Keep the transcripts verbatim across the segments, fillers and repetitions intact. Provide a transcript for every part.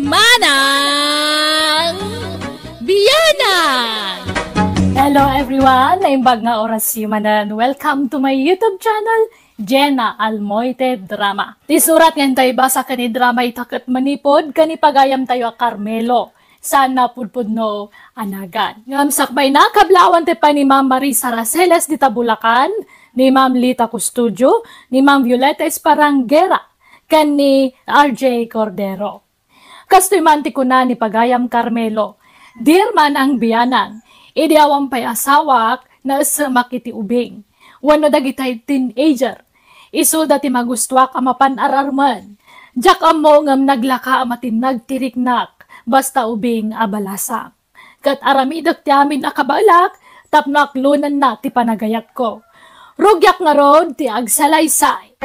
Manang Biyanan! Hello everyone! Naimbag nga orasyo manen. Welcome to my YouTube channel, Jenna Almoite Drama. Ti surat nga intayo ibasa ken idrama ita ket manipud ken ni pagayamtayo a Carmelo. Saan a pudpudno a nagan. Ngem sakbayna, kablawan ti pay ni Ma'am Marisa Raceles dita Bulacan, ni Ma'am Lita Custodio, ni Ma'am Violeta Esparangera, ken ni R J Cordero. Kastoy man ti kuna ni pagayam Carmelo, "Dear Manang Biyanan, idi awan pay asawak, naessemak iti ubing wenno dagitay teenager. Isuda ti magustuak a mapan-ar-armen. Diak ammo ngem naglaka a matinnag ti riknak, basta ubing a balasang. Ket aramidek ti amin a kabaelak tapno aklonenna ti panagayatko. Rugiak ngarud ti agsalaysay."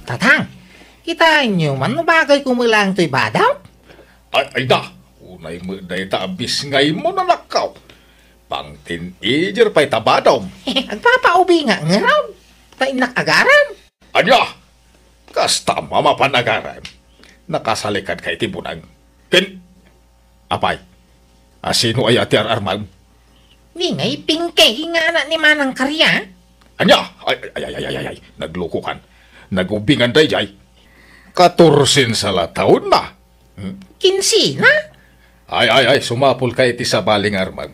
Tatang, kitaenyo man no bagay ko met laeng toy badaw? Ay, ay da, unay met dayta a bisngaymo, anakko. Pang-teenager pay ta badom. Agpapaubingak ngarud, ta innak agarem. Ania? Kasta a mapan agarem? Nakasalikadka iti buneng. Ken, apay, a sino aya ti ar-armem? Ni ngay Pinky nga anak ni Manang Karya. Ania? Ay, ay, ay, ay, ay, ay, ay. Naglukokan. Nagubingan daydiay. Katorsen sa la taonna. Hmm? Kinsena? Ay, ay, ay, sumapulka iti sabali nga armem.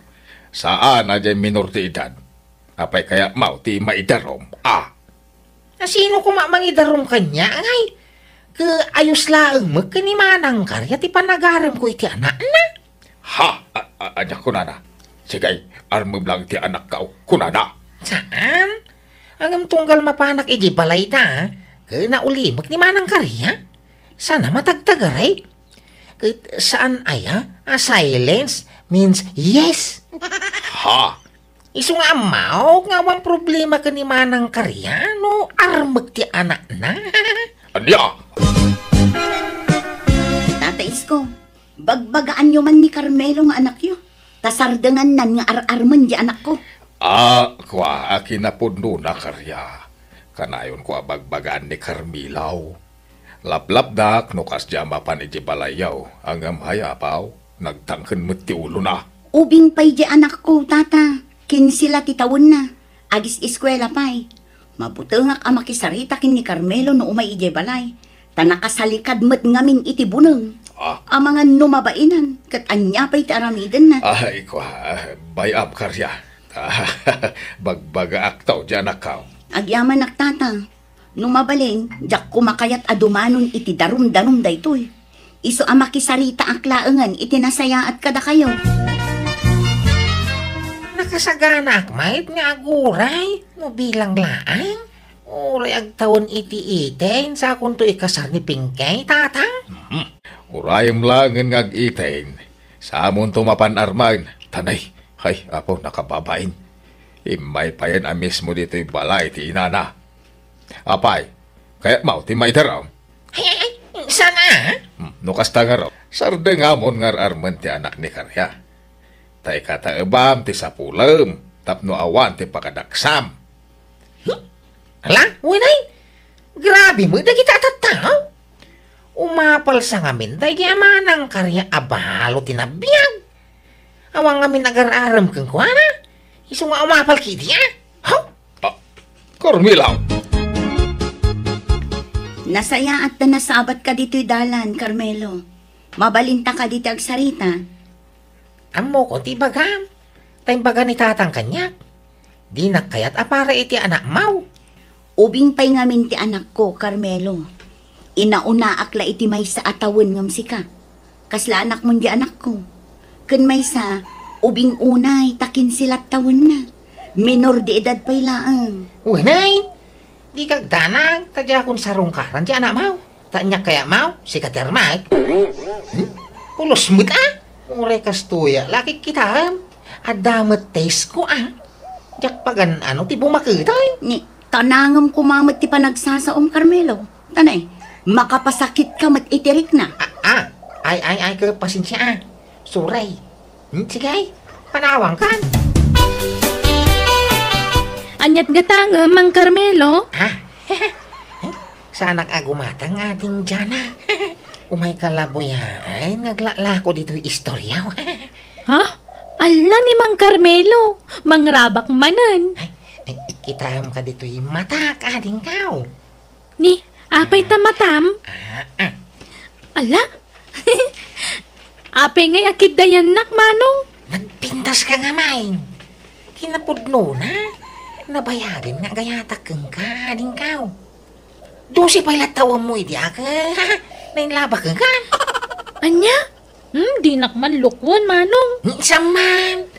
Saan a diay minor ti edad. Apay kayatmo ti maidarum? Ah. A sino koma mangidarum kaniak, ngay? Ket ayos laeng met ken ni Manang Karya ti panagaremko iti anakna. Ha? A-, a-, ania kunana? Sige, armem laeng ti anakko, kunana. Saan? Ngem tunggal mapanak idiay balayda, ket naulimek ni Manang Karya. Saan a matagtagaray? Ket saan aya a silence means yes? Ha? Isu nga ammok nga awan problema ken ni Manang Karya no armek ti anakna. Ania? Tata Isko, bagbagaanyo man ni Carmelo nga anakyo, ta sardengannan nga ar-armen ti anakko. Ah, kua, a kinapudnona, Karya. Kanayonko a bagbagaan ni Carmelo. Laplapdak no kasdiay a mapan idiay balayyo, ngem hay apaw, nagtangken met ti ulona. Ubing pay diay anakko, tata. Kinse la ti tawenna. Agis-eskuela pay. Mabutengak a makisarita ken ni Carmelo no umay idiay balay. Ta nakasalikad met ngamin iti buneng. Ah. Amangan no mabainan, ket ania pay ti aramidenna? Ay, kua, bay-am, Karya. Bagbagaakto diay anakko. Agyamanak, tata. No mabalin, diak koma kayat a dumanon iti darumdarum daytoy. Isu a makisaritaak laengen iti nasayaat kadakayo. Nakasaganaak met nga aguray no bilang laeng. Uray agtawen iti eighteen, sakonto ikasar ni Pinky, tata? Hmm. Urayem laengen nga ag-eighteen, saamonto mapan-armen. Tanay, hay, apo, nakababain. Immay payen a mismo ditoy balay ti inana. Apay, kayatmo ti maidarum? Ay, ay, ay, saan a? Hmm, no kasta ngarud, sardengamon nga ar-armen ti anak ni Karya. Ta ikataebam ti sapulem tapno awan ti pakadaksam. Hmm? Ala, wen ay, grabe met dagiti a tattao. Umapalsa ngamin daydi a Manang Karya a balo ti nabiag. Awan ngamin agar-arem kenkuana. Isu nga umapal ketdi a. Haw? Ah, Carmelo! Nasayaat ta nasabatka ditoy dalan, Carmelo. Mabalinta kadi ti agsarita? Ammokon ti ibagam. Ta imbaga ni tatang kaniak. Dinak kayat a para iti anakmo. Ubing pay ngamin ti anakko, Carmelo. Inaunaak la iti maysa a tawen ngem sika. Kasla anakmon diay anakko. Ken maysa, ubing unay ta kinse la tawenna. Minor de edad pay laeng. Wen ay, dika agdanag, ta diakon sarungkaran diay anakmo. Ta ania kayatmo, sika ti armek? Hmm? Pulos met a? Uray kastoy a, lakik kitaem. Adda met test ko a. Diak pagan-ano ti bumaketay. Ni, kanangem koma met ti panagsasaom, Carmelo. Tanay, makapasakitka met iti rikna. Ah, ah. Ay, ay, ay, ket pasensia a. Sorry. Hmm, sige ay. Panawangkan. Aniat gatangem, Mang Carmelo? Ah. Saanak a gumatang, Ading Jana. Umayka la buyaen nga aglaklako ditoy istoryaw. Ha? Ala ni Mang Carmelo, mangrabak manen. Ay, ay, kitaem ka ditoy matak, Ading Kaw. Ni, apay ta matam? Ah, ah. Ala? Apay ngay a kiddayannak, Manong? Nagpintas ka nga main. Kinapudnona, nabayagen nga agayatak kenka, Ading Kaw. Dose pay latta awanmo idi ak, nainlabak kenka. Ania? Hmm, dinak man lukwan, Manong. Saan man?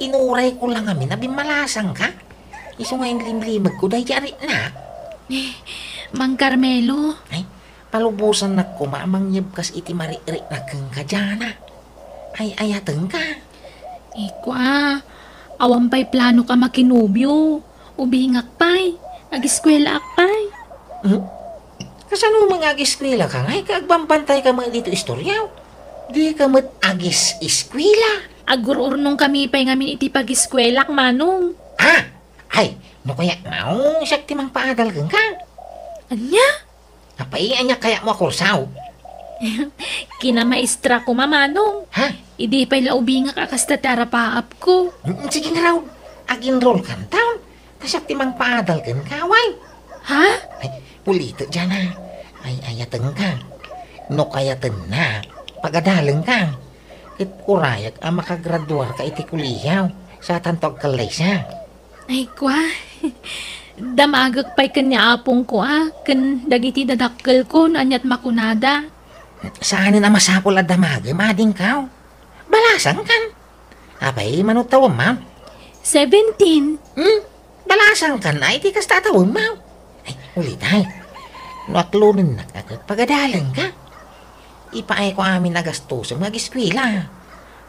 Inuray ko lang amin a bimmalasang ka. Isu nga inlimlimeg ko daydi ariknak. Eh, Mang Carmelo. Ay, palubosannak koma a mangyeb kas iti marikrik na kenka, Jana. Ay, ayaten ka. Ikua, awan pay planok a makinobio. Ubingak pay. Agiskuelaak pay. Hmm? Kasano man nga agiskuela ka ngay? Ka agbambantay ka met dito istoryaw? Di ka met agis-iskuela? Agur-urnong kami pay ngamin iti pagiskuelak, Manong. Ah! Ay, no kaya maong siak ti mangpaadal kenka. Ania? Apay, ania kayatmo a kursaw? Kinamaestra ko, Manong. Ha? Idi pay la ubingak a kasta ti arapaapko. Mm, sige nga raw. Ag-enroll kanton. Ta siak ti mangpaadal kenka, way. Ha? Ay, ulitek, Jana. Ay, ayaten ka. No kayatenna, pagadalen ka. Ket urayak a makagraduar ka iti kolehiaw, saatanto agkallaysa. Ay, kua. Damagek pay ken ni apongko a, ken dagiti dadakkelko no aniat makunada. Saanen a masapul a damagem, Ading Kaw. Balasangkan. Apay, mano ti tawenmo? Seventeen. Hmm? Balasangkan a iti kasta a tawenmo. Ay, ulitay. No aklonennak a ket pagadalenka. Ipaayko amin a gastosem nga agiskuela.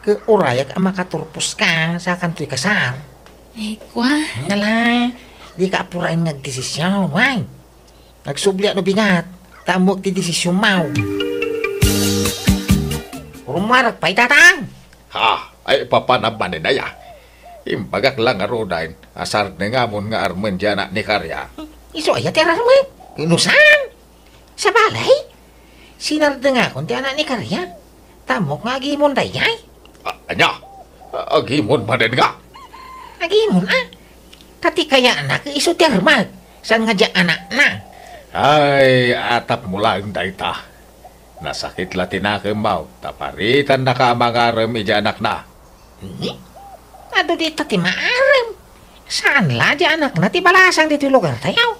Ket urayak a makaturpos ka, saakanto ikasar. Ay, kua. Ala, dika apuraen nga agdesision, way. Agsubliak no bigat, ta ammok ti desisionmo. Rummuarak pay, Tatang. Ha? Ay, papanam manen aya? Imbagak la ngaruden a sardengam nga armen diay anak ni Karia. Isu aya ti ararmek? No saan? Sabali? Sinardengakon ti anak ni Karia. Ta ammok nga agimon daydiay. A-, ania? A-, agimon manen nga? Agimon, a? Ta ti kayatna ket isu ti armek, saan nga diay anakna. Ay, atapmo laeng dayta. Nasakit la ti nakemmo, ta paritannaka a mangarem idiay anakna. Hmm? Adu dita ti maarem. Saan la diay anakna ti balasang ditoy lugartayo?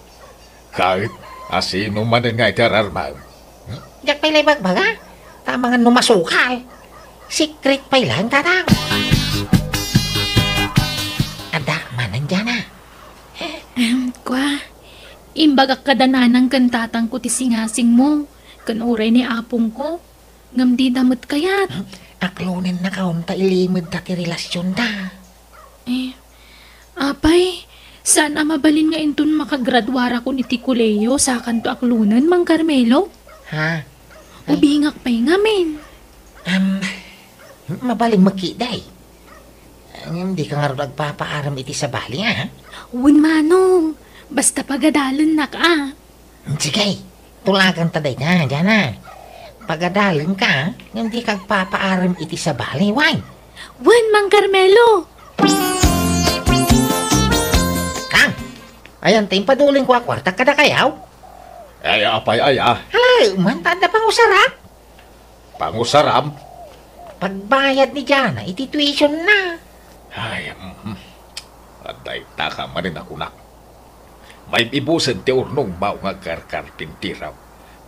Ket, asino manen nga iti ararmem? Hmm? Diak pay la ibagbaga. Ta amangan no masukal. Secret pay laeng, Tatang. Adda manen diay a. Ahem, kua, imbagak kada nanang ken tatangko ti singasingmo, ken uray ni apongko, ngem dida met kayat. Aklonennakon ta ilimedta ti relasionda. Eh, apay, saan a mabalin nga inton makagraduarakon iti kolehiyo, saakanto aklonen, Mang Carmelo? Ha? Ay. Ubingak pay ngamin. Am, mabalin met ketdi. Ngem dika ngarud agpapaarem iti sabali, a? Wen, Manong. Basta pagadalennak, a. Sige, tulaganta dayta, Jana. Pagadalenka, ngem dika agpapaarem iti sabali, way. Wen, Mang Carmelo. Kang, ayan ti impadulingko a kuartak kadakayo? Ay, apay aya? Hala, man, ta adda pangusarak. Pangusaram? Pagbayad ni Jana iti tuition na. Ay, mm, adda itaka manen a kunak. Maib-ibusen ti urnongmo nga agkarkarpintiram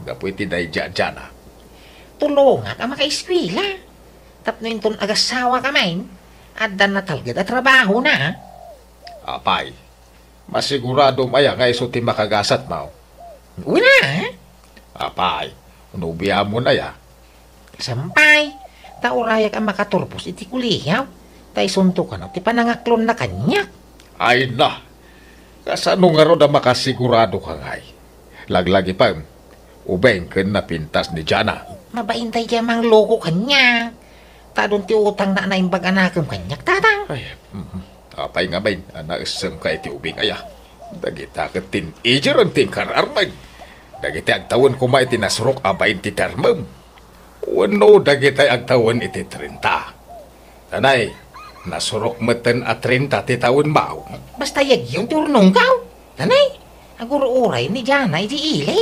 gapu iti daydi a Jana. Tulongak a makaeskuela. Tapno inton agasawaka manen, adda natalged a trabahona. Apay, masiguradom aya nga isu ti makagasatmo? Wen a. Apay, nobiamon aya? Saan pay, ta urayak a makaturpos iti kolehiyo, ta isunto kano ti panangaklonna kaniak. Ay na, kasano ngarud a makasiguradoka ngay? Laglagipem, ubing ken napintas ni Jana. Mabain daydi a mangloko kaniak. Ta adun ti utangna a naimbag a nakem kaniak, Tatang. Ay, mm, apay ngamin a naessemka iti ubing aya? Dagita ket teenager ti inkararmeg. Dagiti agtawen koma iti nasurok a bainte ti armem. Wenno dagiti agtawen iti trenta. Tanay, nasurok metten a trenta ti tawen, baw. Basta yagyam ti urnongkaw. Tanay, agur-uray ni Jana iti ili.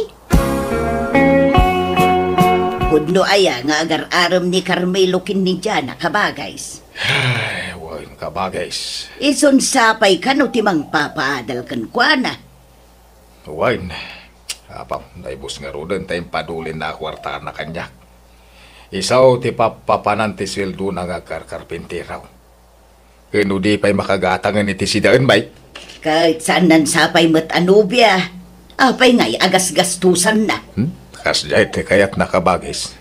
Pudno aya nga agar-arem ni Carmelo ken ni Jana, kabagays? Ay, wen, kabagays. Isun sapay kano ti mangpapaadal kenkuana? Wen, apo, naibus ngaruden ta impadulinna a kuartana kaniak. Isu ti pappapanan ti sueldona nga agkarkarpintero. Ken no di pay makagatangen iti sidaen, bay? Ket saanna sapay met a nobia. Apay ngay a gasgastosanna? Hmm? Kasdiay ti kayatna, kabagays.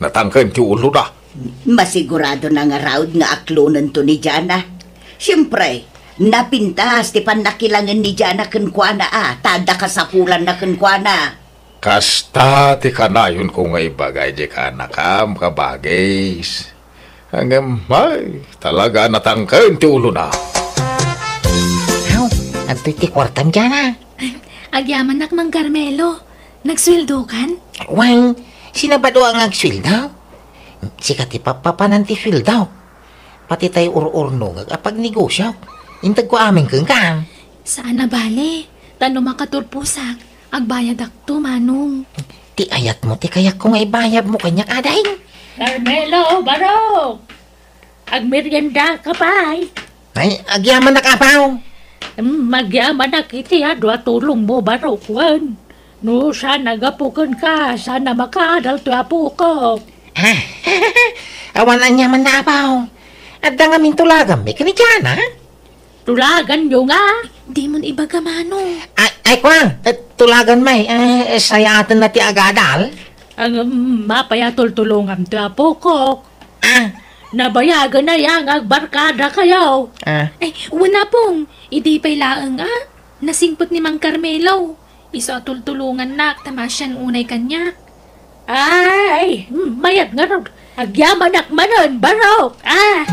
Natangken ti ulona. Masiguradona ngarud nga aklonento ni Jana. Siempre, napintas ti pannakilangen ni Jana kenkuana a, ta adda kasapulanna kenkuana. Kasta ti kanayonko nga ibaga idiay kaanakam, kabagays. Ngem, ay, talaga a natangken ti ulona. Aw, adtoy ti kuartam, Jana. Agyamanak, Mang Carmelo. Nagsueldokan? Wen, sino bado nga agsueldo? Sika ti pappapanan ti sueldo. Pati tay ur-urnongek a pagnegosio. Intedko amin kenka. Saan a bale, ta no makaturposak, agbayadakto, Manong. Ti ayatmo ti kayatko nga ibayadmo kaniak, ading. Carmelo, Barok! Agmeriendaka pay. Ay, agyamanak, apo. Mm, agyamanak iti adu a tulongmo, Barok, wen. No saan a gapu kenka, saan a makaadal ti apokok. Ah, awan aniamanna, apo. Adda ngamin tulaganmi ken ni Jana. Tulaganyo nga? Dimon ibaga, Manong. Ay, ay, kua, eh, tulaganmi, eh, sayaatenna ti agadal. Ang, mm, apay a tultulongam ti apokok. Ah. Nabayagen aya nga agbarkadakayo? Ah. Ay, wen, Apong, idi pay laeng a nasingpet ni Mang Carmelo. Isu a tultulongannak ta maasian unay kaniak. Ay, mayat ngarud. Agyamanak manen, Barok. Ah!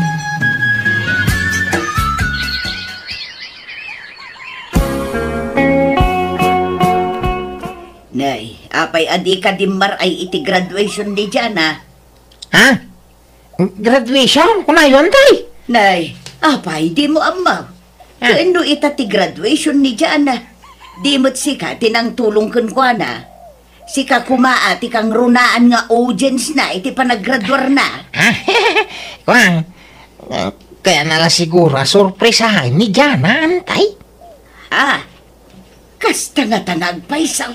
Nay, apay a dika dimmaray iti graduation ni Jana? Ha? Graduation? Kunayon, tay? Nay, apay, dimo ammo? Ah. Ken no ita ti graduation ni Jana, di met sika ti nangtulong kenkuana. Sika koma a ti kangrunaan nga audience na iti panaggraduarna. Ah, kuan, kayatna la siguro a sorpresaen ni Jana, tay? Ah, Kasta ngata nga agpayso.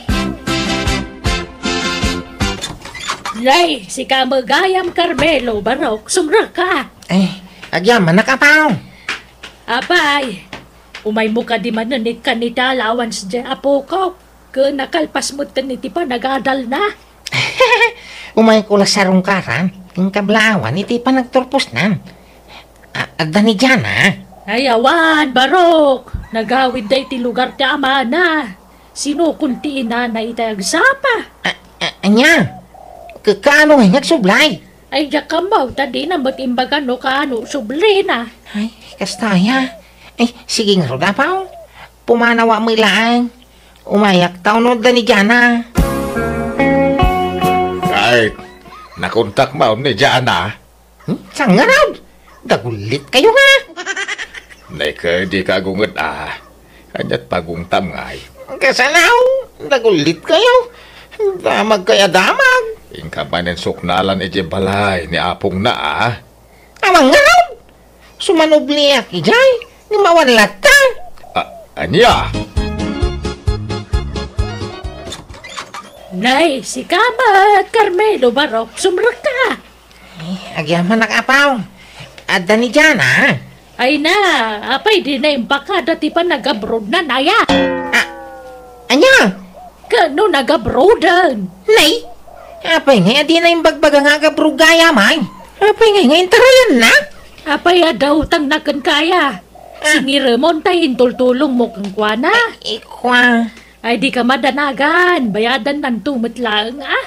Nay, sika met gayam, Carmelo, Barok, sumrekka. Eh, agyamanak, apo. Apay, umaymo kadi manen ikkan iti allowance diay apokok, ken nakalpas metten iti panagadalna. Umayko la sarungkaran, ken kablaawan iti panagturposnan. A-, adda ni Jana? Ay, awan, Barok. Nagawidda iti lugar ti amana. Sinukon ti inana iti agsapa. A-, a-, ania? Ka-, kaano ngay nga agsublay? Ay, diak ammo, ta dina met imbaga no kaano sublina. Ay, kasta aya. Ay, sige ngarud, apo. Pumanawa met laeng. Umayak ta, unay adda ni Jana. Ay, nakontak manen ni Jana. Hmm? Saan ngarud? Dagullit kayo nga. Nay, kadi ka agunget a. Aniat pagungtam ngay? Kasano? Dagullit kayo. Damag kaya damag. Inka manen suknalan iti balay ni apongna a. Awan ngarud. Sumanubliak idiay. Ngem awan latta. A-, ania? Nay, sika met, Carmelo, Barok, sumrekka. Eh, agyamanak, apo. Adda ni Jana? Ay na, apay dina imbagada ti panagabroadna, aya? A-, ania? Ken no nagabroaden? Nay, apay ngay a dina imbagbaga nga agabroad gayam? Apay ngay nga intarayanna? Apay adda utangna kenka aya? Ah. Singiremon ta intultulongmo kenkuana? Ay, ikua. Ay, dika madanagan. Bayadannanto met laeng, a. Ah.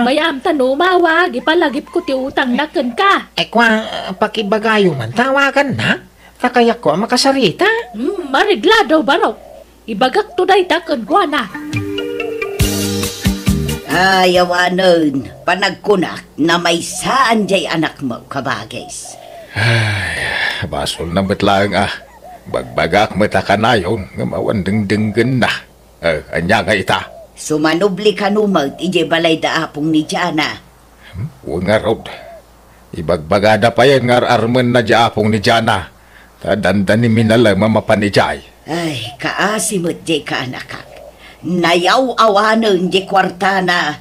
Bay-am ta no umawag, ipalagipko ti utangna kenka. Ay, kua, pakibagayo man, tawaganna. Ta kayatko a makasarita. Hmm, mareglado, Barok. Ibagakto dayta kenkuana. Ay, awanen, panagkunak, namaysaan jay anakmo, kabagis. Ay, basolna met laeng a. Bagbagak met a kanayon, ngem awan dengdenggenna. Eh, ania nga ita? Sumanubli kano met idiay balay da apong ni Jana. Hmm? Wen ngarud. Ibagbagada payen nga ar-armenna di apong ni Jana. Ta dandani minalem a mapan idiay. Ay, kaasi met jay kaanakak. Nayaw-awanen jay kuartana.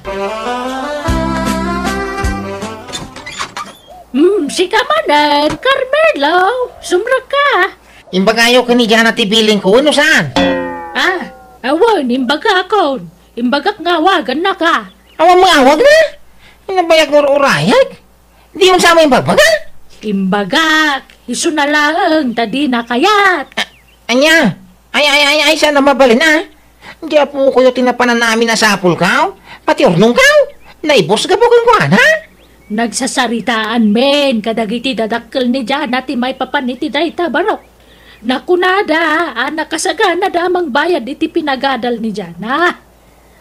Hmm, sika manen, Carmelo, sumrekka. Imbagayo ken ni Jana ti bilin ko, wenno saan? Ah, awan, imbagakon. Imbagak nga awaganna ka. Awan maawag na? Nabayag nga ur-urayag? Di man sa may imbagbaga? Imbagak, isu na laeng ta dina kayat. A-, ania? Ay, ay, ay, ay, saan a mabalin, a? Di apo ko yo ti napanan amin a sapul ka? Pati urnong ka? Naibus gapu kenkuana? Nagsasaritaan men kadagiti dadakkel ni Jana ti maipapan iti dayta, barok. Nakunada a nakasaganada a mangbayad iti pinagadal ni Jana.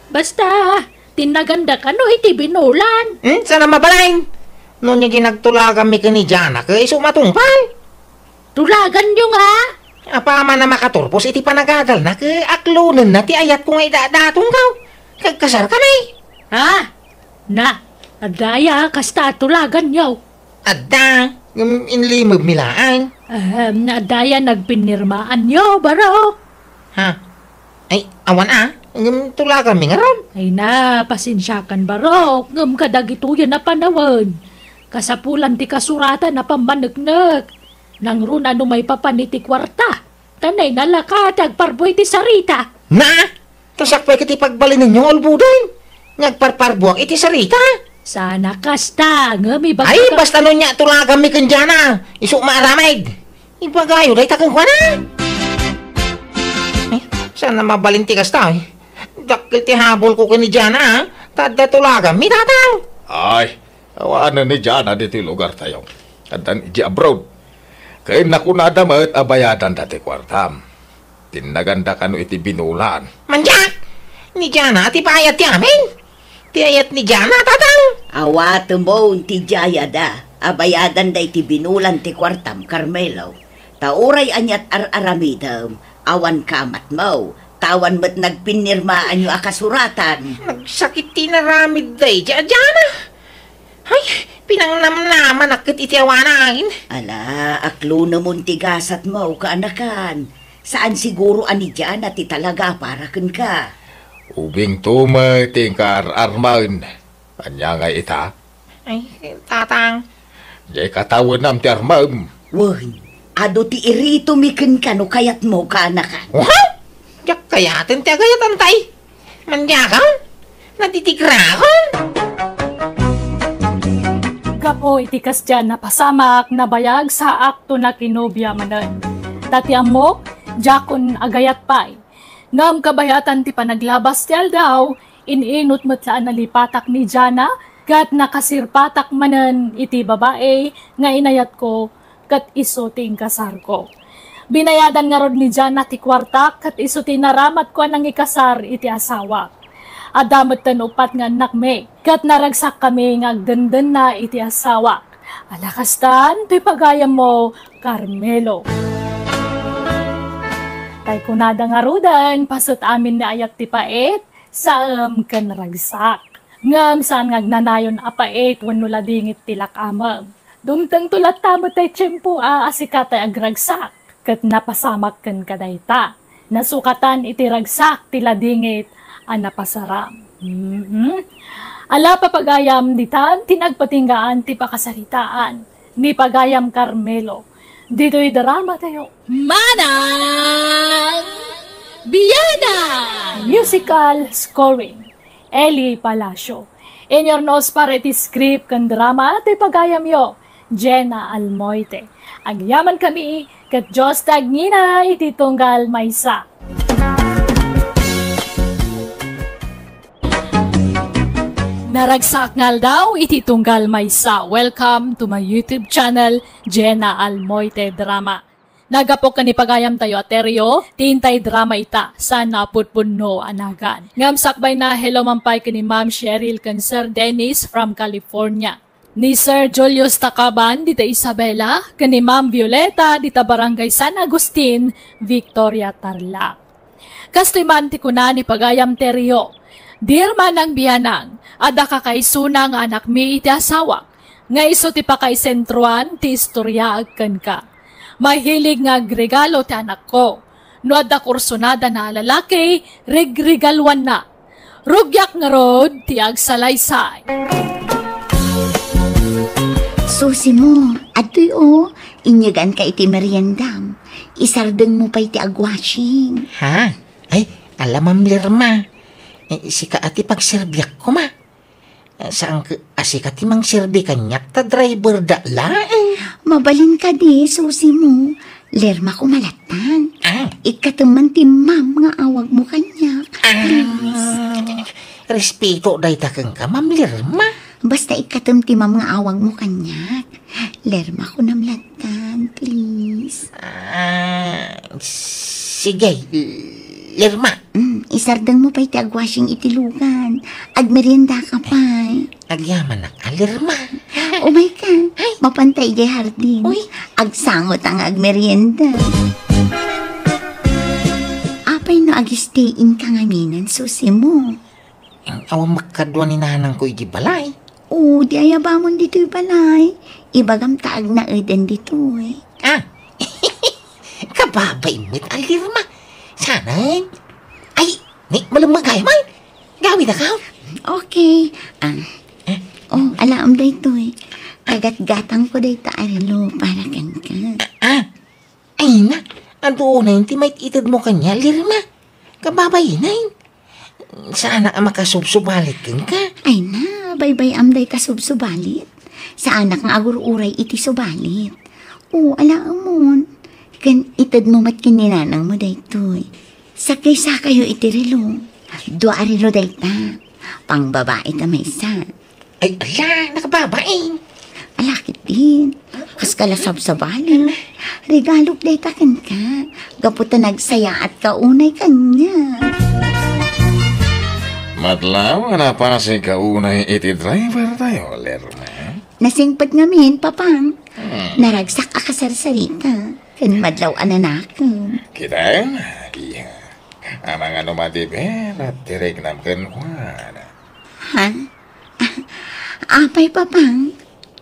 Basta, tinnaganda kano iti binulan. Hmm, saan a mabalin? No, nia di nagtulaganmi ken ni Jana, ket isu matungpal. Tulaganyo nga? Apaman a makaturpos iti panagadalna, ket aklonenna ti ayatko nga idadaton ka. Kagkasar kami. Ha? Na, adda aya kasta a tulaganyo? Adda, ngem inlimebmi laeng. Ahem, adda aya nagpinirmaanyo, barok? Ha? Ay, awan a, ngem tulaganmi ngarud. Ay na, pasensiakan, barok, ngem kadagitoyen a panawen, kasapulan ti kasuratan a pammaneknek. Nangruna no maipapan iti kuarta, ta nainalaka ti agparbo iti sarita. Na? Ta siak pay ket ipagbalinenyo nga ulboden nga agparparbuak iti sarita. Saan a kasta, ngem ibagak. Ay, basta no nia tulaganmi ken Jana, isu maaramid. Ibagayo dayta kenkuana. Ay, saan a mabalin ti kasta, eh? Dakkel ti habol ko ken ni Jana, a? Ta adda tulaganmi, tatang. Ay, awanen ni Jana ditoy lugartayo. Addan idiay abroad. Ken nakunada met a bayadanda ti kuartam. Tinnaganda kano iti binulan. Mandiak! Ni Jana ti paayat ti amin? Ti ayat ni Jana, tatang? Awatemon ti jayada a bayadanda iti binulan ti kuartam, Carmelo. Ta uray aniat ar-aramidem, awan kamatmo, ta awan met nagpinirmaanyo a kasuratan. Nagsakit ti inaramid daydi a Jana. Ay, pinangnamnamanak ket iti awanen. Ala, aklonemon ti gasatmo, kaanakan. Saan siguro a ni Jana ti talaga a para kenka. Ubingto met ti inkaar-armen. Ania nga ita? Ay, tatang. Diay katawenam ti armem. Wen, adu ti iritomi kenka no kayatmo, kaanakan. Wow! Diak kayaten ti agayatan tay. Mandiakon? Natitigrakon? Gapu iti kasdiay a napasamak, nabayag saakto nakinobia manen. Ta ti ammok, diakon agayat pay. Ngem kabayatan ti panaglabas ti aldaw, in-inut met la a nalipatak ni Jana, ket nakasirpatak manen iti babai nga inayatko ket isu ti inkasarko. Binayadan ngarud ni Jana ti kuartak ket isu ti naramatko a nangikasar iti asawak. Adda metten uppat nga annakmi, ket naragsakkami nga agdendenna iti asawak. Ala kastan ti pagayammo, Carmelo. Tay kunada ngaruden, paset amin ni ayat ti pait, saem ken ragsak. Ngem saan nga agnanayon a pait wenno ladingit ti lak-amem. Dumtengto latta met tay tiempo a, a sika tay agragsak, ket napasamak kenka dayta. Nasukatan iti ragsak ti ladingit a napasaram. Mhm. Ala, papagayam, ditan ti nagpatinggaan ti pakasaritaan ni pagayam Carmelo ditoy drama tayo. Manang Biana! Musical scoring, Eli Palacio. Inyurnos para iti script ken drama ti pagayamyo, Jenna Almoite. Agyamankami, ket Dios ti agngina iti tunggal maysa. Naragsak nga aldaw iti tunggal maysa. Welcome to my YouTube channel, Jenna Almoite Drama. Nagapu ken ni pagayamtayo a Teryo, ti intay drama ita, saan a pudpudno a nagan. Ngem sakbayna, hello man pay ken ni Ma'am Cheryl ken Sir Dennis from California. Ni Sir Julius Takaban dita Isabela, ken ni Ma'am Violeta dita Barangay San Agustin, Victoria, Tarlac. Kastoy man ti kuna ni pagayam Teryo, "Dear Manang Bianang, adda kakaisuna nga anakmi iti asawak, nga isu ti pakaisentroan ti istoriaek kenka. Mahilig nga agregalo ti anakko. No adda kursunadana a lalaki, regregaluanna. Rugiak ngarud ti agsalaysay." Susi mo, adtoy o, inyeganka iti meriendam. Isardengmo pay ti agwashing. Ha? Ay, ala, Ma'am Lerma. Eh, sika a ti pagserbiak koma. Eh, saan ka, a sika ti mangserbi kaniak ta driver da laeng. Mabalin kadi, Susi mo. Lerma ko malatan. Ah. Ikkatem man ti ma'am nga awag mo kaniak. Ah, please. Respeto dayta kenka, Ma'am Lerma. Basta ikkatem ti ma'am nga awag mo kaniak. Lerma ko namlatan, please. Ah, sige, Lerma. Mm, isardeng mo pay ti agwashing iti lugan. Agmerienda ka pay. Agyamanak a, Lerma. Umay ka. Ay. Mapanta idiay hardin. Uy. Agsango ta nga agmerienda. Apay no agistay-in ka ngaminen, Susi mo? Awan makadua ni nanang ko iti balay. O, di ayabamon ditoy balay. Ibagam ta agnaeden ditoy. Ah, kababain met a, Lerma. Saan? Ay, ni, malemmeg ay man. Gawid ako. Okay. Ah. Eh? O, alaem daytoy. Kagatgatang ko dayta a relo para kenka. Ah, ay na, adu unay ti mait-ited mo kaniak, Lerma. Kababain ay. Saan a makasubsubalit kenka? Ay na, baybay-am dayta subsubalit. Saanak nga agur-uray iti subalit. O, alaemon. Ken ited mo met ken ni nanang mo daytoy. Sakay-sakayo iti relo. Dua a relo dayta. Pangbabai ta maysa. Ay, ala, nakababain. Ala, ketdin. Kas ka la sabsabali. Regalok dayta kenka. Gapu ta nagsayaat ka unay kaniak. Madlaw a napasig ka unay iti driver tayo, Lerma. Nasingpet ngamin, Papang. Hmm. Naragsak a kasarsarita. Ken madlaw a nanakem. Kita, iya. Amangan no madiber at tiriknam kenkuana. Ha? Apay, Papang,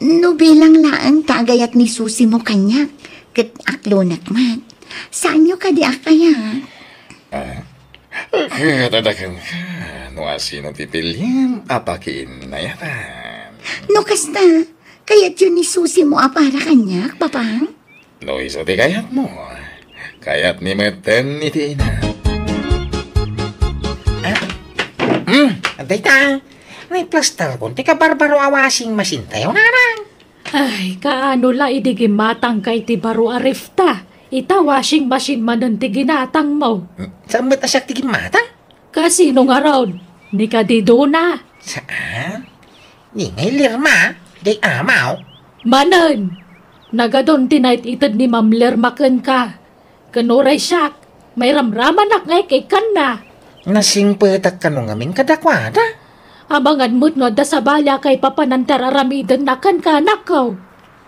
no bilang laeng ta agayat ni Susi mo kaniak, ket aklonek met. Saanyo kadi a kayat? Ah, ket adda kenka, no asino ti piliem a pakiinnayatan. No kasta, kayatyo ni Susi mo a para kaniak, Papang? No isu ti kayatmo, kayatmi metten iti ina. Ah, hmm, adda ita. Naiplastarkon ti kabarbaro a washing machine tayo, nanang. Ay, kaano la idi gimmatangka iti baro a refta? Ita washing machine manen ti ginatangmo. Hmm, saan met a siak ti gimmatang? Kasino ngarud? Ni kadi Dona? Saan? Ni ngay Lerma, diay amaw. Manen, nagadun ti nait-ited ni Ma'am Lerma kenka. Ken uray siak, mairamramanak nga ikkanna. Nasingpetak kano ngamin kadakuada? Amangan met no adda sabali a kaipapanan ti ar-aramidenna kenka, anakko.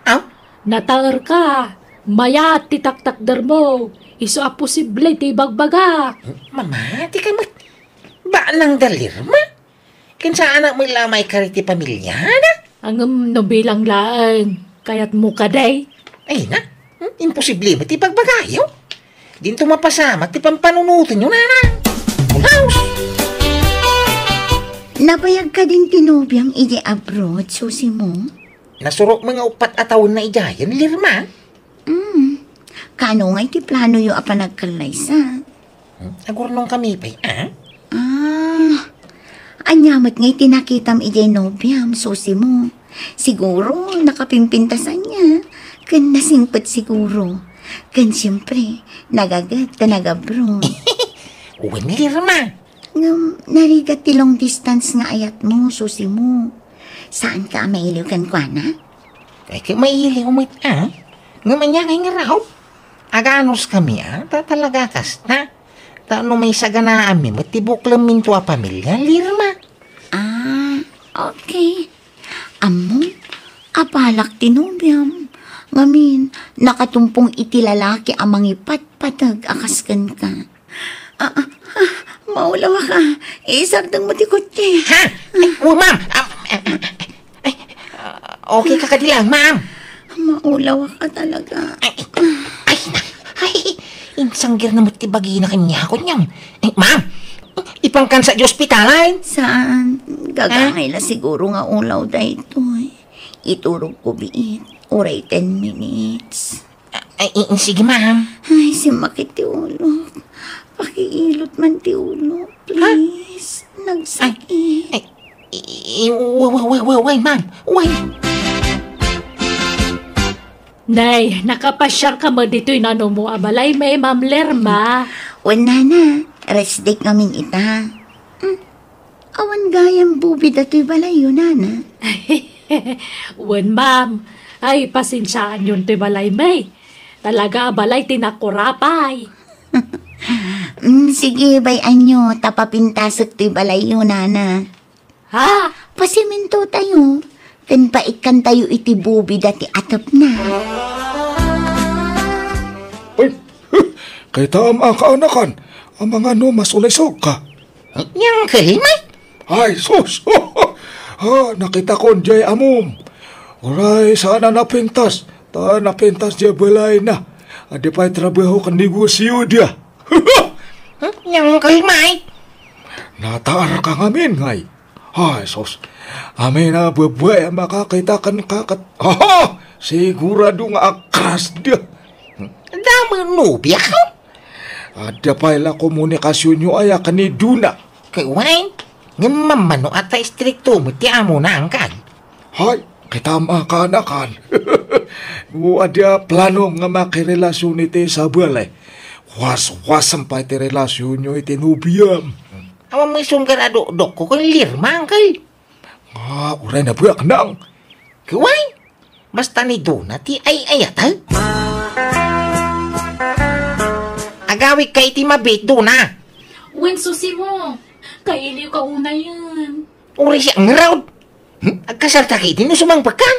Aw? Nataerka, mayat ti taktakdermo, isu a posible ti ibagbagak. Mamati ka met. Balang da Lerma? Ken saanak met la a maikari ti pamiliana? Ngem no bilang laeng, kayatmo kadi? Ay na, hmm, imposible met ti ibagbagayo. Dinto mapasamak ti pampanunotenyo, nanang. Full house! Nabayag kadin ti nobiam idiay abroad, Susi mo? Nasurok met nga uppat a tawenna idiayen, Lerma. Mm. Kaano ngay ti planoyo a panagkallaysa? Hmm? Agurnongkami pay, a? Ah, ania met ngay ti nakitam idiay nobiam, Susi mo? Siguro, nakapimpintas ania. Ken nasingpet siguro. Ken siempre, nagaget ta nagabroad. Wen, Lerma. Ngem, narigat ti long distance nga ayatmo, Susi mo. Saanka a mailiw kenkuana? Ay, ket mailiw met, a? Ngem ania ngay ngarud? Aganos kami, a? Ta talaga kasta. Ta no maisaganaanmi met ti buklem minto a pamilia, Lirma. Ah, okay. Ammom, abalak ti nobiam. Ngamin, nakatumpong iti lalaki a mangipatpateg a kas kenka. Ah, ah, ah, maulawaka. Isardengmo ti kotse. Ha? Ay, oh, ma'am. Ah, eh, eh, eh, eh, ah, okay ka kadi lang, ma'am? Maulawaka talaga. Ay, ay, ay, insanggir na met ti bagina kaniak, kunyam. Eh, ma'am, ipangkan sa di ospitalan? Saan? Gagangay la siguro nga ulaw daytoy. Iturogko biit. Uray ten minutes. Ay, i-, sige, ma'am. Ay, simmakit ti ulok. Pakiilot man ti ulok, please. Nagsakit. Ay, i-, i-, wa-, wa-, wa-, wa-, why, ma'am? Why? Nay, nakapasiar ka met ditoy nanumo a balay, may Ma'am Lerma. Wen, nana, rest day ngamin ita. Hmm. Awan gayam bubi datoy balayyo, nana. Wen, ma'am. Ay, pasensiaanyon toy balay, may. Talaga a balay ti nakurapay. Mm, sige, bay-anyo, ta papintasek toy balayyo, nana. Ha? Pasimintotayo, ken paikkantayo iti bubida ti atepna. Ay, kita am a kaanakan, amangan no masulisog ka. Yang kalimay? Ay, sus! Ha, nakitakon jay amom. Uray, saan a napintas, ta napintas jay balayna. Adi pay trabaho ken negosio dia. Yang kalimay? Nataar ka ngamin, ngay. Ay, sus. Amin a babai a makakita kenka ket, aha! Sigurado nga akas dia. Damo nobia ka? Adda pay la komunikasyonyo aya ken ni Dona. Kay wen, ngem mammano a ta istrikto met ti amona, angkal. Hay, kitam a kaanakan. No adda plano nga makirelasion iti sabali, waswasem pay ti relasionyo iti nobiam. Awan mo isunggar a dokdokko ken Lirma, angkal. Nga, uray na biak nang. Kuway, basta ni Dona ti ay-ayatek. Agawid ka iti mabit, Dona. Wen, Susimo, kailiw ka unayen. Uray siya ngarud. Hmm? Agkasarta ka iti no sumangpet ka?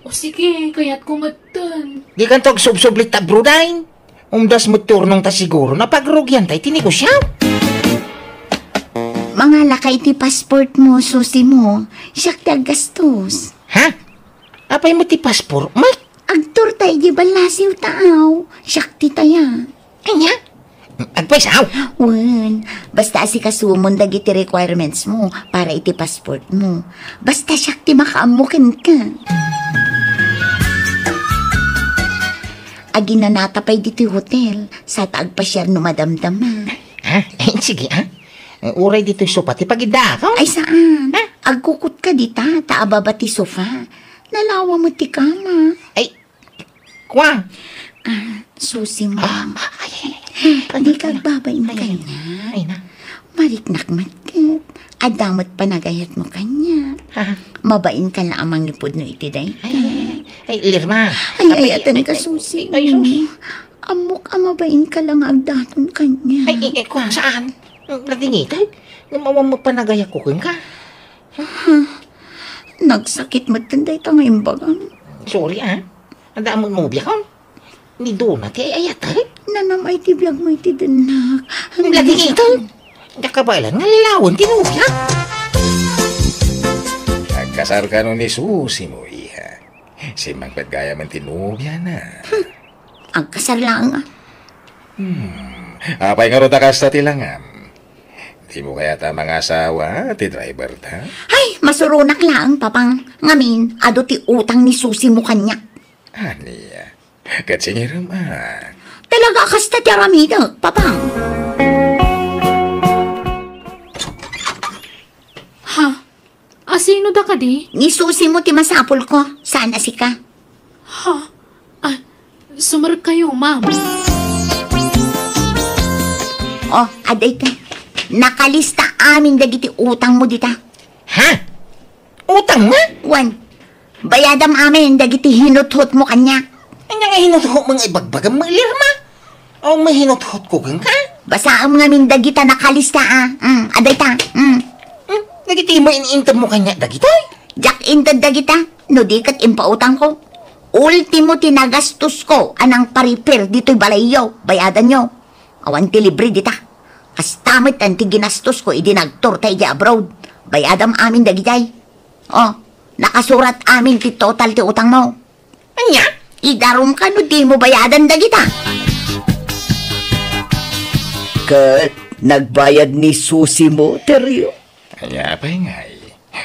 O sige, kayatko metten. Di kanto agsubsublit ta brudain. Umdas met turnong ta siguro napagrugian ta iti negosyo. Mangala ka iti passport mo, Susimo. Siak ti aggastos. Ha? Apay met ti passport mo? Agtour ta iti ballasiw taaw. Siak ti taya. Ania? Agpaysaw? Wen, basta asikasumon dagiti requirements mo para iti passport mo. Basta siak ti makaammo kenka. Aginanata pay ditoy hotel, sa ta agpasiar no madamdama. Ah, eh, sige, ah. Eh, uray ditoy sofa ti pagiddaak, oh. Ay, saan? Ah? Agkukot ka dita, ta ababa ti sofa. Nalawa met ti kama. Ay, kwa. Ah, Susimo. Ah, ay, ay, ay. Di ka agbabain kaniak. Ay, na. Mariknak met ket. Adda met panagayat mo kaniak. Ah. Mabain ka la a mangipudno iti dayta. Ay, ay, ay, Lirma. Ay, ay, ay, ay, ay, Susimo. Ay, sus. Ammok a mabain ka la nga agdaton kaniak. Ay, ay, ay, kwa, saan? Nadingitan? Ngem awan met panagayatko kenka. Nagsakit met dayta nga imbagam. Sorry, ah. Adda met nobiak. Ni Dona ti ay-ayatek. Nanam-ay ti biag mo iti dennak. Lagi ito. Diak kabaelan nga lalawen ti nobiak. Agkasar kano ni Susimo, iha. Simmangpet gayam ti nobiana. Hmm. Agkasar laeng, ah. Hmm. Apay ngarud a kasta ti langam? Dimo kayat a mangasawa ti driver ta? Ay, masuronak laeng, Papang. Ngamin, adu ti utang ni Susimo kaniak. Ania? Ket singirem, a. Talaga a kasta ti aramidek, Papang. Ha? A sino da kadi? Ni Susimo ti masapulko, saan a sika. Ha? Ah, sumarek kayo, ma'am. Oh, adda ita. Nakalista amin dagiti utang mo dita. Ha? Utang na? Wen, bayadam amin dagiti hinuthot mo kaniak. Ania nga hinuthot mo nga ibagbagam, Lirma? Awan met hinuthotko kenka? Basaem ngamin dagita nakalista, a. Mm, adayta. Mm. Hmm? Dagiti met in-intedmo kaniak dagitoy? Diak inted dagita, no di ket impautangko. Ultimo ti nagastosko a nangpa-repair ditoy balayyo, bayadanyo. Awan ti libre dita. Kasta met ti ginastosko idi nagtourta idiay abroad. Bayadam amin dagidiay. O, nakasurat amin ti total ti utangmo. Ania? Idarumka no dimo bayadan dagita. Ket nagbayad ni Susimo, Terio? Ania pay ngay?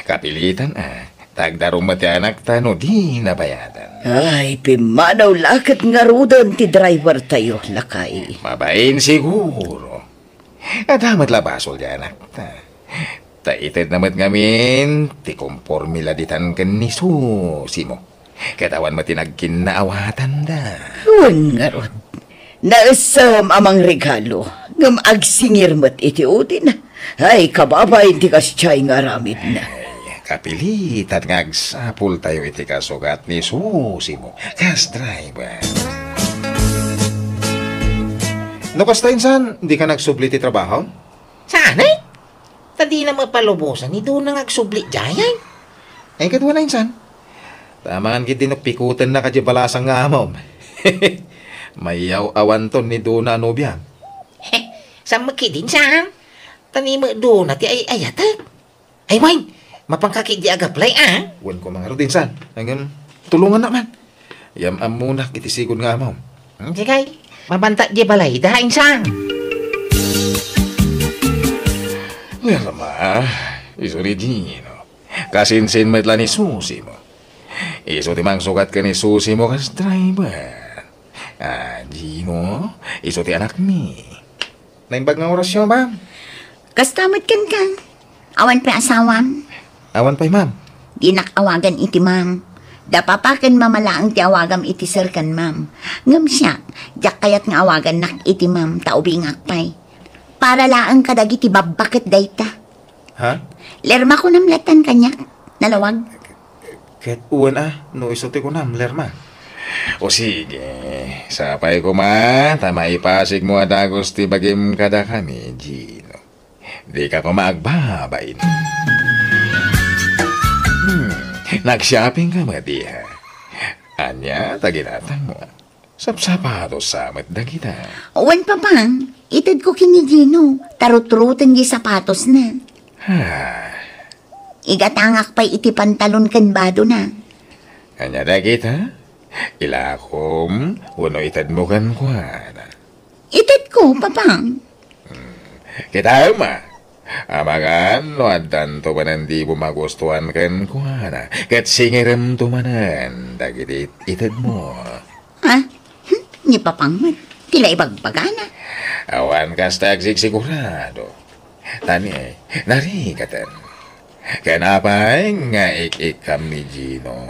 Kapilitan a. Ta agdarum met ti anakta no di nabayadan. Ay, pimmanaw la ket ngaruden ti drivertayo, lakay. Mabain siguro. Adda met la basol ti anakta. Ta itedna met ngamin ti komporme la ditan ken ni Susimo. Ket awan met ti nagkinnaawatanda. Wen ngarud, naessem a mangregalo, ngem agsingir met iti udina. Ay, kababain ti kasdiay nga aramidna. Ay, kapilitan nga agsapultayo iti kasugat ni Susimo kas driver. No kasta, insan, dika nagsubli ti trabaho? Saan, eh? Ta dina mapalubosan ni Dona nga agsubli diay, ay. Ay, ket wen, insan. Ta amangan ketdi no pikutennak diay balasang nga amom. Mayaw-awanton ni Dona a nobiam. Saan met ketdi, insan? Ta ni met Dona ti ay-ayatek. Ay, wen, mapanka ketdi ag-apply, a? Wen koma ngarud, insan. Ngem, tulongannak man. Yam-ammonak iti sigud nga amom. Hmm, sige. Mabanta diay balayda, insan. Wen, ama, isu ni Gino. Kasinsin met la ni Susimo. Isu ti mangsukat ken ni Susimo kas driver. A, Gino, isu ti anakmi. Naimbag nga orasyo, ma'am. Kasta met kenka. Awan pay asawam? Awan pay, ma'am. Dinak awagan iti ma'am. Da papa ken mama laeng ti awagam iti sir ken ma'am. Ngem siak, diak kayat nga awagannak iti ma'am ta ubingak pay. Para laeng kadagiti babba ket dayta. Ha? Lerma kunam latan kaniak, nalawag. Ket wen a, no isu ti kunam, Lerma. O sige, sapay koma, ta maipasigmo a dagus ti bagim kadakami, Gino. Dika koma agbabain. Hmm, nag-shopping ka met, iha? Ania ta ginatangmo? Sapsapatos sa met dagita. Wen, papa, itedko ken ni Gino, ta rutruten diay sapatosna. Ha? Igatangak pay iti pantalon ken badona. Ania dagita? Ilakom wenno itedmo kenkuana? Itedko, papa. Kitaem a, amangan no addanto manen dimo magustuan kenkuana, ket singiremto manen dagiti itedmo. Ha? Hmm, ni Papang met, ti naibagbagana. Awan kasta agsigsigurado. Tani, narigaten. Ken apay nga ik-ikkam ni Gino?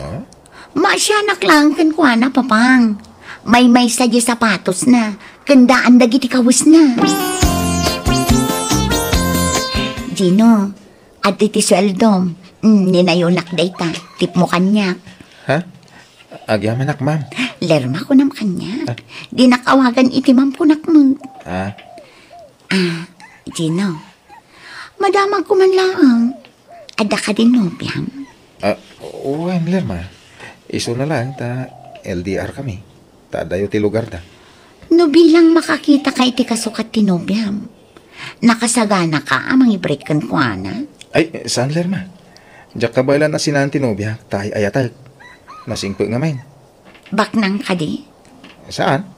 Maasianak laeng kenkuana, Papang. Maymaysa diay sapatosna, ken daan dagiti kawesna. Gino, adda ti sueldom. Mm, ninayonak dayta. Tipmo kaniak. Ha? Agyamanak, ma'am. Lerma, kunam kaniak. Ah. Dinak awagan iti ma'am, kunak met. Ah. Ah, Gino. Madamagko man laeng. Adda kadi nobiam? Ah, wen, Lerma. Isuna laeng ta L D R kami. Ta addayo ti lugarda. No bilang makakitaka iti kasukat ti nobiam, nakasaganaka a mangibreak kenkuana? Ay, saan, Lerma. Diak kabaelan a sinaan ti nobiak ta ay-ayatek. Nasingpet ngamin. Baknang kadi? Saan?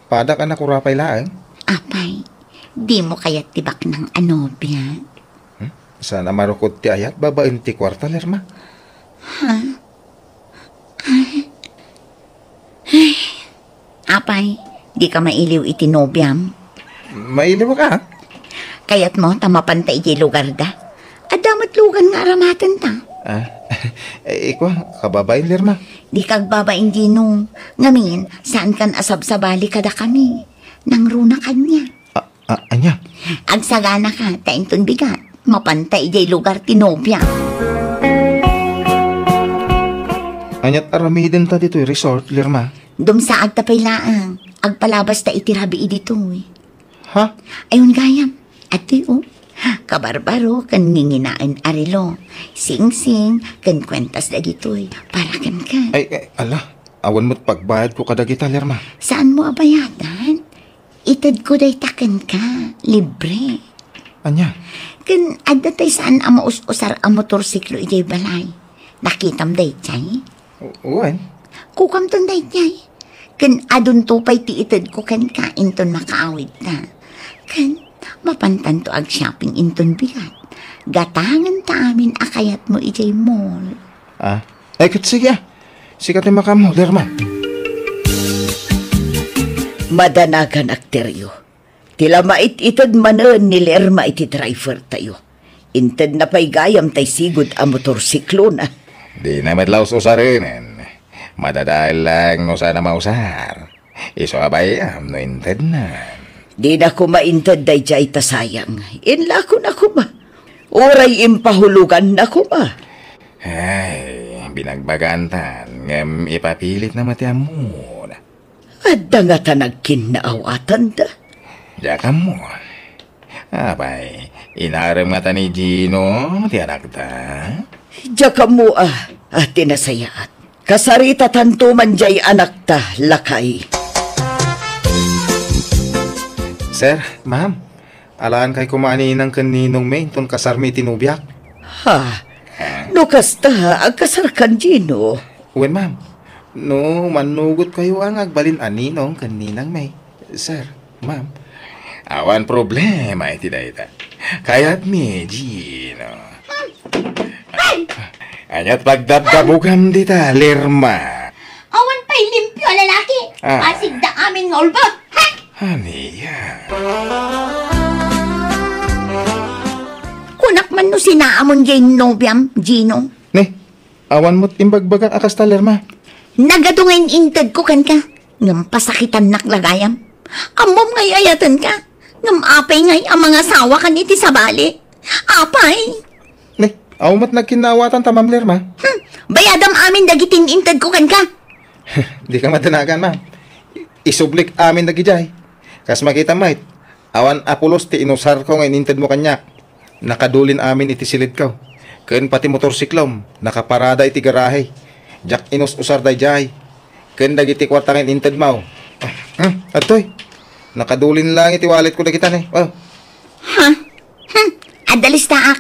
Padak a nakurapay laeng. Apay, dimo kayat ti baknang a nobia? Hmm? Saan a marukod ti ayat babaen ti kuarta, Lerma? Ha? Ay. Ay. Apay, dika mailiw iti nobiam? Mailiwka? Kayatmo ta mapanta idiay lugarda? Adda met lugan nga aramatenta. Ah, eh, ikua, kababain, Lerma. Dika agbabain, Gino. Ngamin, saankan a sabsabali kadakami. Nangruna kaniak. Ah, ah, ania? Agsaganaka, ta inton bigat, mapanta idiay lugar ti nobia. Aniat aramidenta ditoy resort, Lerma? Dumsaagta pay laeng. Agpalabasta iti rabii ditoy. Ha? Ayon gayam, adtoy, o. Kabarbaro ken nginginaen a relo, singsing, ken kuentas dagitoy para kenka. Ay, ay, ala, awan met pagbayadko kadagita, Lerma. Saanmo a bayadan? Itedko dayta kenka, libre. Ania? Ken adda tay saan a maus-usar a motorsiklo idiay balay. Nakitam daydiay? U-, wen. Kukamton daydiay. Ken adunto pay ti itedko kenka inton makaawidta. Ken mapantanto ag-shopping inton bigat. Gatangenta amin a kayatmo idiay mall. Ah, ay, ket sige, ah. Sika ti makaammo, Lerma. Madanaganak, Terio. Ti la mait-ited manen ni Lerma iti driver tayo. Intedna pay gayam tay sigud a motorsiklona. Dina met la us-usarenen. Madadael lang no saan a mausar. Isu a bayam no intedna. Dina koma inted daydiay ta sayang. Inlakona koma. Uray impahuloganna koma. Ay, binagbagaantan, ngem ipapilitna met ti ammona. Adda ngata nagkinnaawatanda? Diak ammo. Apay, inarem ngata ni Gino ti anakta? Diak ammo a, a ti nasayaat. Kasaritatanto man diay anakta, lakay. Sir, ma'am, alankay koma a ninang ken ninongmi inton kasarmi iti nobiak. Ha? No kasta, agkasarkan, Gino? Wen, ma'am. No mannugotkayo a nga agbalin a ninong ken ninangmi, sir, ma'am. Awan problema iti dayta. Kayatmi, Gino. Ay! Ania't pagdabdabugam dita, Lerma? Awan pay limpio a lalaki. Ah. Asigda amin nga ulbod. Ha? Ania? Kunak man no sinaamon diay nobiam, Gino. Ne, awan met imbagbagak a kasta, Lerma. Nagadu nga in-intedko kenka, ngem pasakitannak la gayam. Ammom nga ay-ayatenka, ngem apay ngay a mangasawakan iti sabali? Apay? Ne, awan met nagkinnaawatanta, Ma'am Lerma. Hmm, bayadam amin dagiti in-intedko kenka. Dika madanagan, ma'am. Isublik amin dagidiay. Kas makitam met, awan a pulos ti inusarko nga inintedmo kaniak. Nakadulin amin iti silidko. Ken pati motorsiklom, nakaparada iti garahe. Diak inus-usar daydiay. Ken dagiti kuarta nga inintedmo. Ah, hmm, adtoy. Nakadulin lang iti walletko dagita ne. Oh. Ha? Hmm, adda listaak.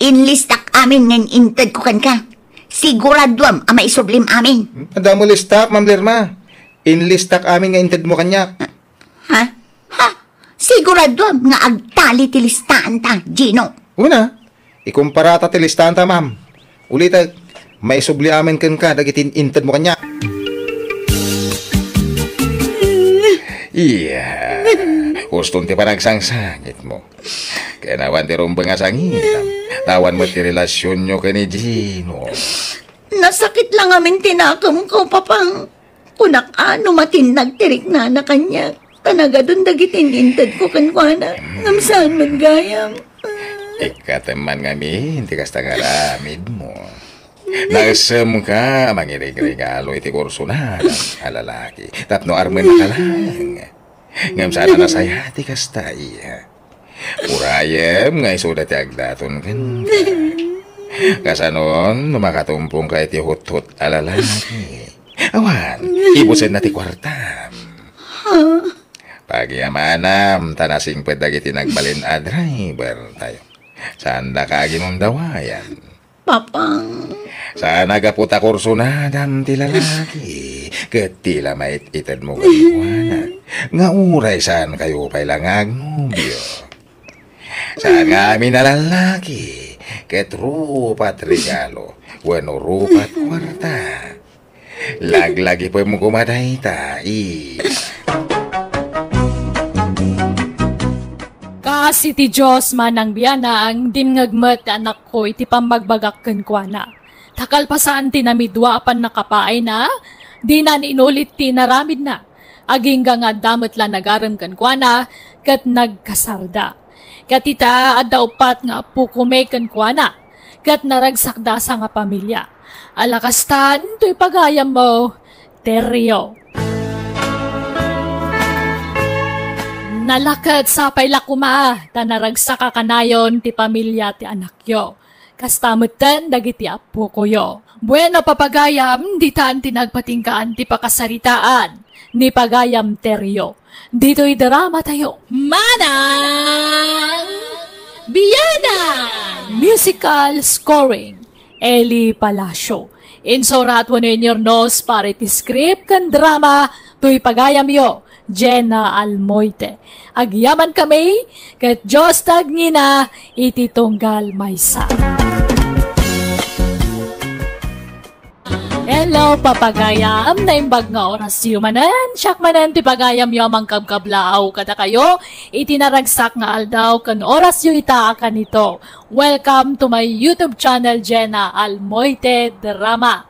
Inlistak amin nga in-intedko kenka. Siguraduam a maisublim amin. Hmm, adda mo listak, Ma'am Lerma. Inlistak amin nga intedmo kaniak. Ha? Ha? Siguraduam nga agtali ti listaanta, Gino. Una, ikumparata ti listaanta, ma'am. Ulitek, maisubli amin kenka dagiti intedmo kaniak. Iya, uston ti panagsangsangitmo. Ken awan ti rumbeng a sangitam. Ta awan met ti relasionyo ken ni Gino. Nasakit lang amin ti nakemko, Papang. Kunak a no matinnag ti riknana kaniak, ta nagadun dagiti in-intedko kenkuana, ngem saan met gayam. Ikkatem man ngamin ti kasta nga aramidmo. Naissemka a mangirigregalo iti kursunada a lalaki tapno armenka lang. Ngem saan a nasayaat ti kasta, iya. Urayem nga isuda ti agdaton kenka. Kasanon, no makatumpongka iti huthot a lalaki. Awan, ibusenna ti kuartam. Pagiamanam, ta nasingpet dagiti nagbalin a driver tayo. Saandaka a ginundawayan. Papang. Saan a gapu ta kursunadam ti lalaki, ket ti la mait-itedmo kenkuana, nga uray saan kayo pay la nga agnobio. Saan nga amin a lalaki, ket rupat regalo, wenno rupat kuarta. Laglagipem koma dayta, i. Kaasi ti Dios, Manang Bianang, dimngeg met ti anakko iti pammagbagak kenkuana. Ta kalpasan ti namidua a pannakapaayna, dina inulit ti inaramidna. Agingga nga adda met la nagarem kenkuana, ket nagkasarda. Ket ita, adda uppat nga appokomi kenkuana, ket naragsakda a sangapamilia. Ala kastan, toy pagayammo, Terio. Nalaket sapay la koma ta naragsak a kanayon ti pamilia ti anakyo. Kasta metten dagiti appokoyo. Bueno, papagayam, ditan ti nagpatinggaan ti pakasaritaan ni Pagayam Terrio. Ditoy drama tayo. Manang Biyanan! Musical scoring, Eli Palacio. Insurat wenno inyurnos para iti script ken drama toy pagayamyo, Jenna Almoite. Agyamankami, ket Dios ti agngina iti tunggal maysa. Hello, papagayam! Naimbag nga orasyo manen. Siak manen ti pagayamyo a mangkabkablaaw kadakayo iti naragsak nga aldaw ken orasyo ita a kanito. Welcome to my YouTube channel, Jenna Almoite Drama.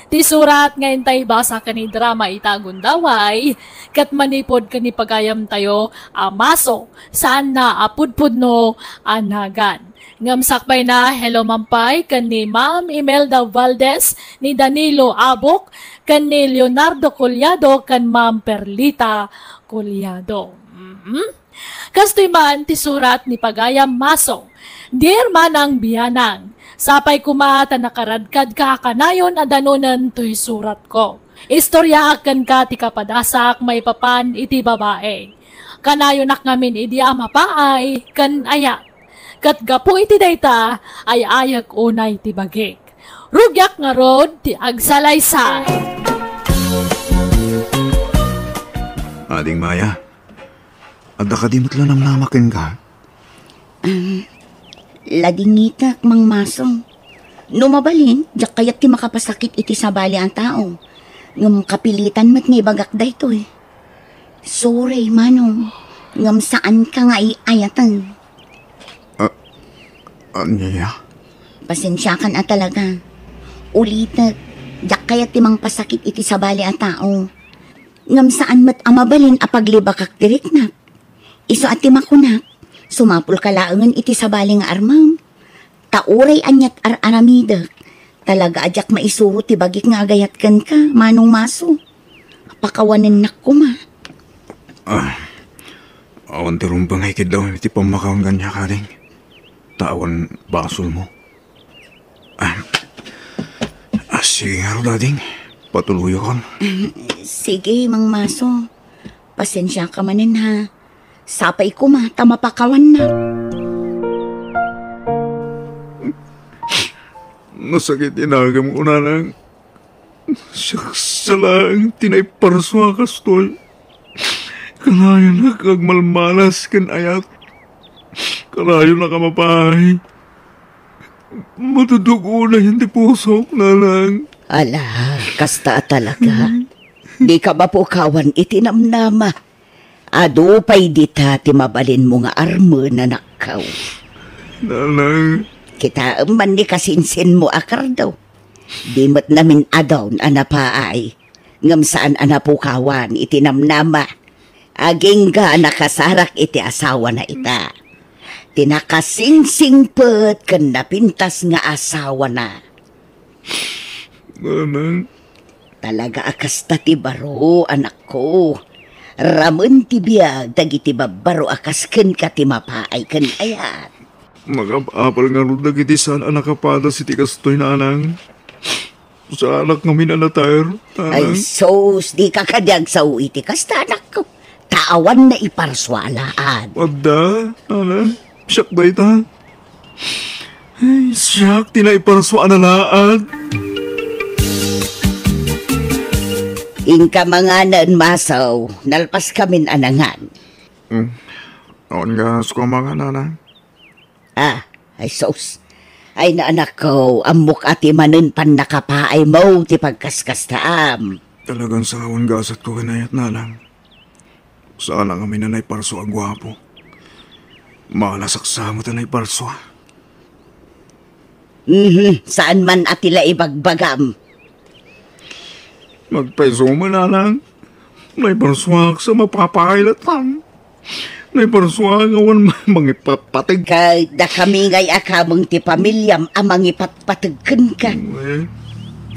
Ti surat nga intay basa ken idrama ita gundaway, ket manipud ken ni pagayamtayo a maso, saanna a pudpudno a nagan. Ngem sakbayna, hello man pay ken ni Ma'am Imelda Valdez, ni Danilo Abok, ken ni Leonardo Collado, ken Ma'am Perlita Collado. Mhm. Kastoy man ti surat ni Pagayam Maso, Dear Manang Biyanang, sapay koma ta nakaradkadka a kanayon a danonen toy suratko. Istoryaak kenka ti kapadasak maipapan iti babae. Kanayonak ngamin idi a mapaay ken ayat. Ket gapu iti dayta, ay-ayek unay ti bagik. Rugiak ngarud ti agsalaysay. Ading Maya, adda kadi met la namnama kenka? Um, ladingitek, Mang Maso. No mabalin, diak kayat ti makapasakit iti sabali a tao. Ngem kapilitan met nga ibagak daytoy. Sorry, Manong. Ngem saanka nga ay-ayaten. Ah, ania? Pasensiakan a talaga. Ulitek, diak kayat ti mangpasakit iti sabali a tao. Ngem saan met a mabalin a paglibakak ti riknak. Isu a ti makunak, sumapulka laengen iti sabali nga armem. Ta uray aniat ar-aramidek, talaga a diak maisuro ti bagik nga agayat kenka, Manong Maso. Pakawanennak koma. Ah, awan ti rumbeng a ikiddaw iti pammakaon kaniak, ading. Ta awan basolmo. Ah, ah, sige ngarud, ading. Patuloyakon. Sige, Mang Maso. Pasensiaka manen, ha. Sapay koma ta mapakawannak. Nasakit ti nagem ko, nanang. Siak sa laeng ti naiparsua kastoy. Kanayonak agmalmalas ken ayat. Kanayonak a mapaay. Matudtudog unay ti pusok, nanang. Ala, kasta a talaga. Dika mapukawan iti namnama. Adu pay dita ti mabalinmo nga armen, anakko. Nanang. Kitaem man ni kasinsinmo a kardo. Di met namin-adun a napaay, ngem saan a napukawan iti namnama. Agingga a nakasarak iti asawana ita. Ti nakasingsingpet ken napintas nga asawana. Nanang. Talaga a kasta ti baro, anakko. Ramen ti biag dagiti babbaro a kas kenka ti mapaay ken ayat. Nakap-apal ngarud dagiti saan a nakapadas iti kastoy, nanang. Saanak ngamin a nater, nanang. Ay, sus, dika kadi agsao iti kasta, anakko. Ta awan naiparsua a laad. Adda, nanang. Siak dayta. Ay, siak ti naiparsua a laad. Inka manganen, Maso, nalpaskamin a nangan. Hmm. Awan nga suka mangan, nanang. Ah, ay sus. Ay, anakko, ammok a ti manen pannakapaaymo ti pagkaskastaam. Talagan saan a gasatko ken ayat, nanang. Saanak ngamin a naiparsua a guapo. Malasak sa met a naiparsua. Mhm, saan man a ti la ibagbagam. Agpayso man, nanang. Naiparsuak sa mapapailatan. Naiparsuak nga awan ma-, mangipatpateg. Ket dakami ngay a kameng ti pamiliam a mangipatpateg kenka. Eh.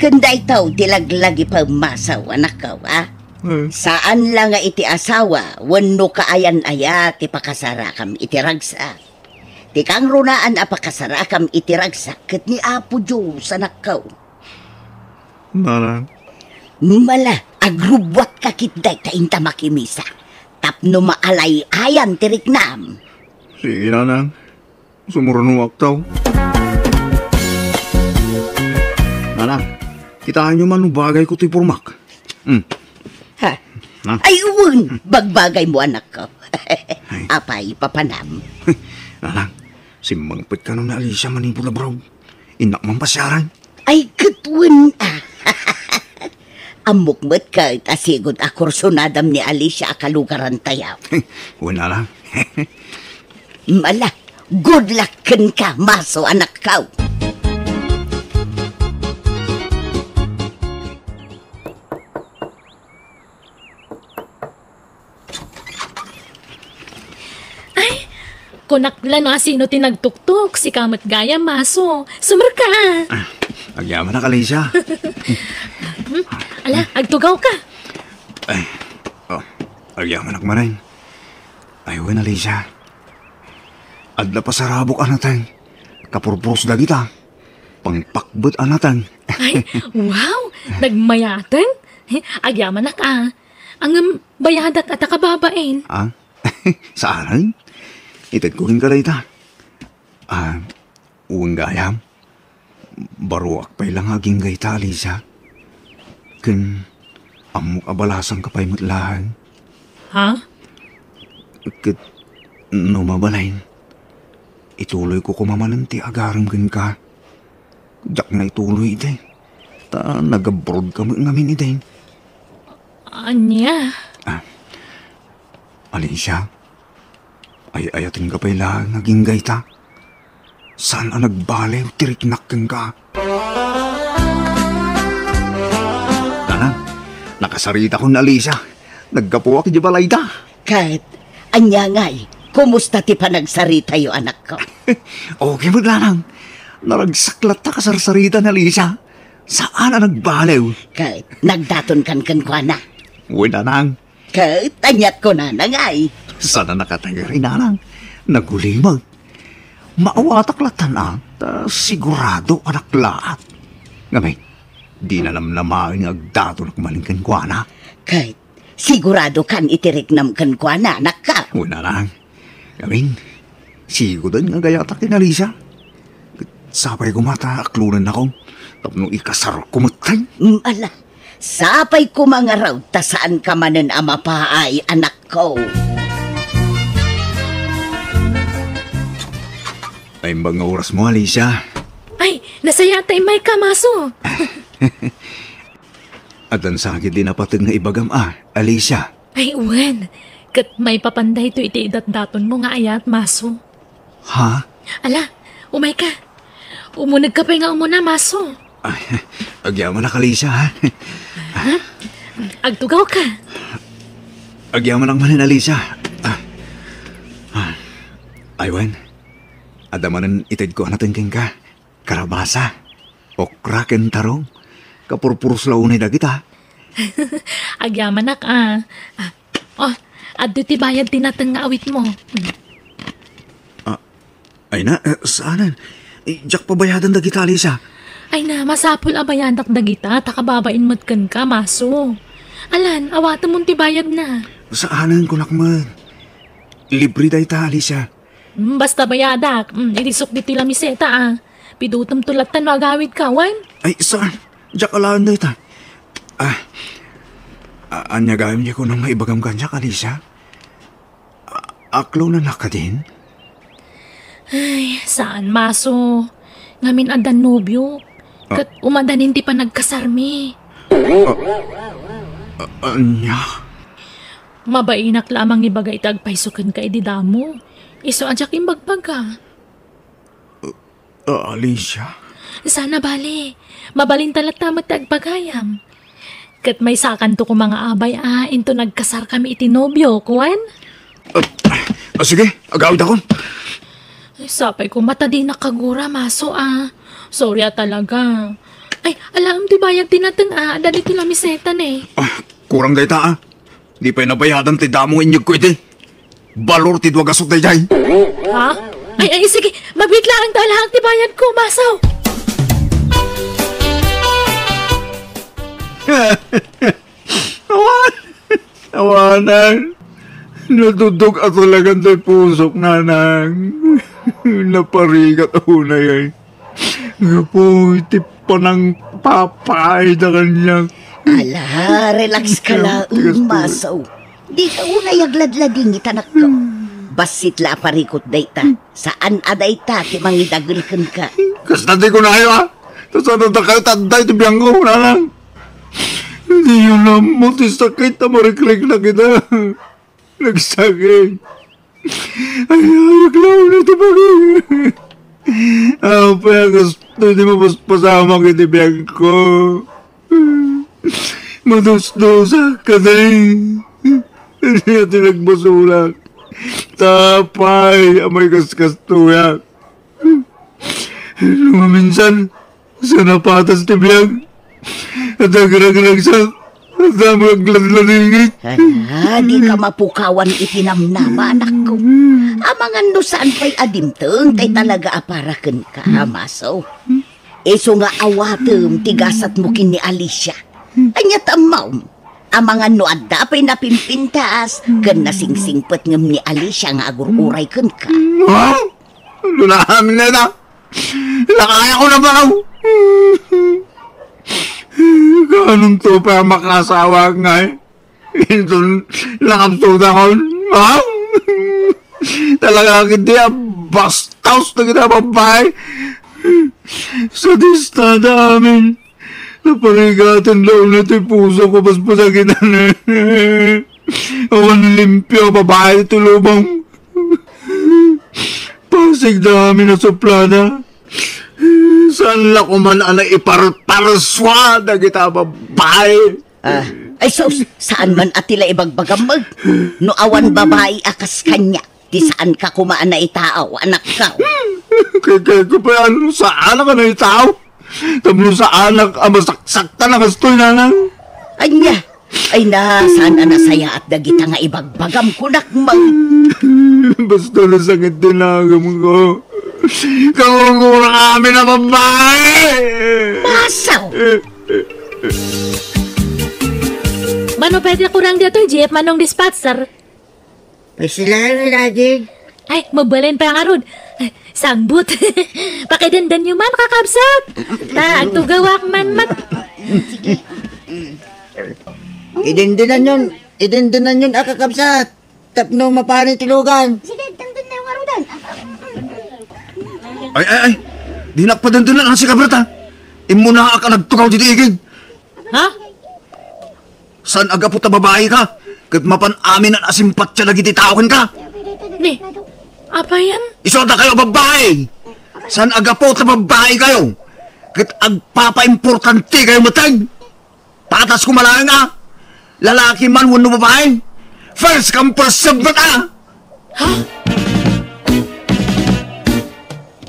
Ken daytoy ti laglagipem, Maso, anakko, a? Saan la nga iti asawa wenno kaayan-aya ti pakasarakam iti ragsak. Ti kangrunaan a pakasarakam iti ragsak ket ni Apo Dios, anakko. Nanang. Mala, agrubbuatka ketdi ta inta makimisa. Tapno maalay-ayan ti riknam. Sige, Nanang. Sumurnuak taw. Nanang, kitaenyo man no bagayko ti pormak. Hmm. Ha? Na? Ay, wen! Bagbagaymo, anakko. Ay. Apay, papanam? Nanang, simmangpet kano ni Alicia manipud abroad. Innak man pasiaran. Ay, ket wen, a. Ammok met ket a sigud a kursunadam ni Alicia a kalugarantayo. Wen, Nanang. Mala, good luck kenka, Maso, anakko. Ay, kunak la no asino ti nagtuktok, sika met gayam, Maso. Sumerka. Ah, agyamanak, Alicia. Hmm, ala, agtugawka. Ay, oh, agyamanak manen. Ay, wen, Alicia. Adda pasarabok a nateng. Kapurpuros dagita. Pangpakbet a nateng. Ay, wow! Nagmayateng? Agyamanak a. Ngem bayadak a ta kababain. Ah? Saanen? Itedko kenka dayta. Ah, wen gayam. Baruak pay la nga agingga ita, Alicia. Ken ammok a balasangka pay met laeng. Ha? Ket no mabalin, ituloyko koma manen ti agarem kenka. Diak na ituloy idi. Ta nag-abroadka met ngamin idi. Ania? Ah, Alicia, ay-ayatenka pay laeng nga agingga ita. Saan a nagbaliw ti riknak kenka. Nanang, nakasaritakon ni Alicia. Naggapuak idiay balayda. Ket, ania ngay, kumusta ti panagsaritayo, anakko? Okay met, Nanang. Naragsak latta kasarsarita ni Alicia. Saan a nagbaliw. Ket, nagdatonkan kenkuana? Wen, Nanang. Ket aniat kunana ngay? Saan a nakatagari, Nanang. Nagulimag. Maawatak latan a, ta sigurado a naklaat. Ngamin, dina namnamaen nga agdatonak manen kenkuana. Ket sigurado kan iti riknam kenkuana, anakko? Wen, Nanang. Ngamin, siguden nga agayatak ken Alicia. Ket sapay koma ta aklonennakon tapno ikasarko metten. Mm, ala, sapay koma ngarud ta saanka manen a mapaay, anakko. Naimbag nga orasmo, Alicia. Ay, nasayaat ta immayka, Maso. Addan sakit ti napateg nga ibagam a, Alicia. Ay, wen. Ket maipapan daytoy iti idatdatonmo nga ayat, Maso. Ha? Ala, umayka. Umunegka pay nga umuna, Maso. Ay, agyamanak, Alicia, ha? Ha? Agtugawka. Agyamanak manen, Alicia. Ah. Ah. Ay, wen. Adda manen itedko a nateng kenka. Karabasa, okra ken tarong. Kapurpuros la unay dagita. Agyamanak a. Ah, oh, adda ti bayad ti nateng nga awitmo. Ah, ay na, eh, saanen? Eh, diak pabayadan dagita, Alicia. Ay na, masapul a bayadak dagita, ta kababain met kenka, Maso. Alan, awatemon ti bayadna. Saanen, kunak met. Libre dayta, Alicia. Mm, basta bayadak. Mm, idisok ditoy lamiseta, ah. Pidutemto latta no agawidka, wen? Ay, saan? Diak alaen dayta. Ah, a-, ania gayam diay kunam nga ibagam kaniak, Alicia? A-, aklonennak kadin? Ay, saan, Maso. Ngamin addan nobio. Ah. Ket umadanin ti panagkasarmi. Ah, a-, ania? Mabainak la a mangibaga iti agpayso kenka idi damo. Isu a diak imbagbaga. Ah, Alicia? Sana bale. Mabalinta latta met ti agbagayam. Ket maysakanto koma nga abay a inton agkasarkami iti nobiok, wen? Ah, ah, sige, agawidakon. Ay, sapay koma ta dinak agura, Maso, a. Sorry a talaga. Ay, alaem ti bayad ti nateng a, adda ditoy lamiseta ne. Ah, Kurang dayta, a. Di pay nabayadan ti damo nga inyegko idi. Balor ti dua gasut daydiay. Ha? Ay, ay, sige. Mabiit laeng ta alaang ti bayadko, Masaw. Awan. Awanan. Natudok a talagan ti pusok, nanang. Naparigat unay ay. Gapu iti panangpapaayda kaniak. Ala, relax ka laeng, Masaw. Dika unay agladladingit, anakko. Bassit la a parikut dayta. Saan a dayta ti mangidagel kenka. Kasta ti kunayo, a. Ta saan a dakayo ti adda iti biangko, nanang. Diyo ammo ti sakit a marikriknak ita. Nagsakit. Ay, ay, aglaw na ti bagay. Apay a kastoy ti mapaspasamak iti biagko. Madusdosak kadi. Ania ti nagbasolak. Apay a maikaskastoyak. No maminsan, sa napatas ti biag, at agragragsak, at agladladingit. Ala, dika mapukawan iti namnama, anakko. Amangan no saan pay a dimteng ti talaga a para kenka, Masaw. Isu nga awatem ti gasatmo ken ni Alicia. Ania ti ammom? Amangan no adda pay napimpintas ken nasingsingpet ngem ni Alicia nga agur-uray kenka. Ha? Ano na amin na ita? Lakaya ko na ba? Kaanonto pay a makaasawa ngay? Inton nakapsudakon, ha? Talaga, kiti a bastos dagiti a babbai. Sadistada amin. Naparigaten la unay ti pusok a basbasagitan. Awan limpio a babbai ti lubong. Pasigda amin a suplada. Saan la koman a naiparparsua dagita a babbai. Ah, ay sus, saan man a ti la ibagbagam met? No awan babai a kas kaniak, ti saanka koma a naitaaw, anakko. Kay, kay, kay, paano saanak a naitaaw? Tapno saanak a masaksaktan a kastoy, nanang. Ania? Ay na, saan a nasayaat dagita nga ibagbagam, kunak man. Basta nasakit ti nagamko. Kagurgurak amin a babbai! Masaw! Mano pwede kurang dito, Jeep, manong dispatcher? Ay, sila nga lagi. Ay, mabalin pa ngarud. Ay, sangbut. Pakidendenyo man, kakabsat. Ta, agtugawak man mat. Idendenan yon, idendenan yon, a, kakabsat. Tapno mapan ti lugan. Sige, denden na yung arudan. Ay, ay, ay. Dinak padendenan, a, si Kabrita. Immunaak a nagtugaw ditoy igid. Ha? Saan a gapu ta babai ka, ket mapan amin a simpatia dagiti tao kenka? Ni, apayan? Isu a dakayo a babbai! Saan a gapu ta babbai kayo, ket agpapaimportante kayo metten? Patas koma laeng a, lalaki man wenno babai, first come, first serve met a! Ha?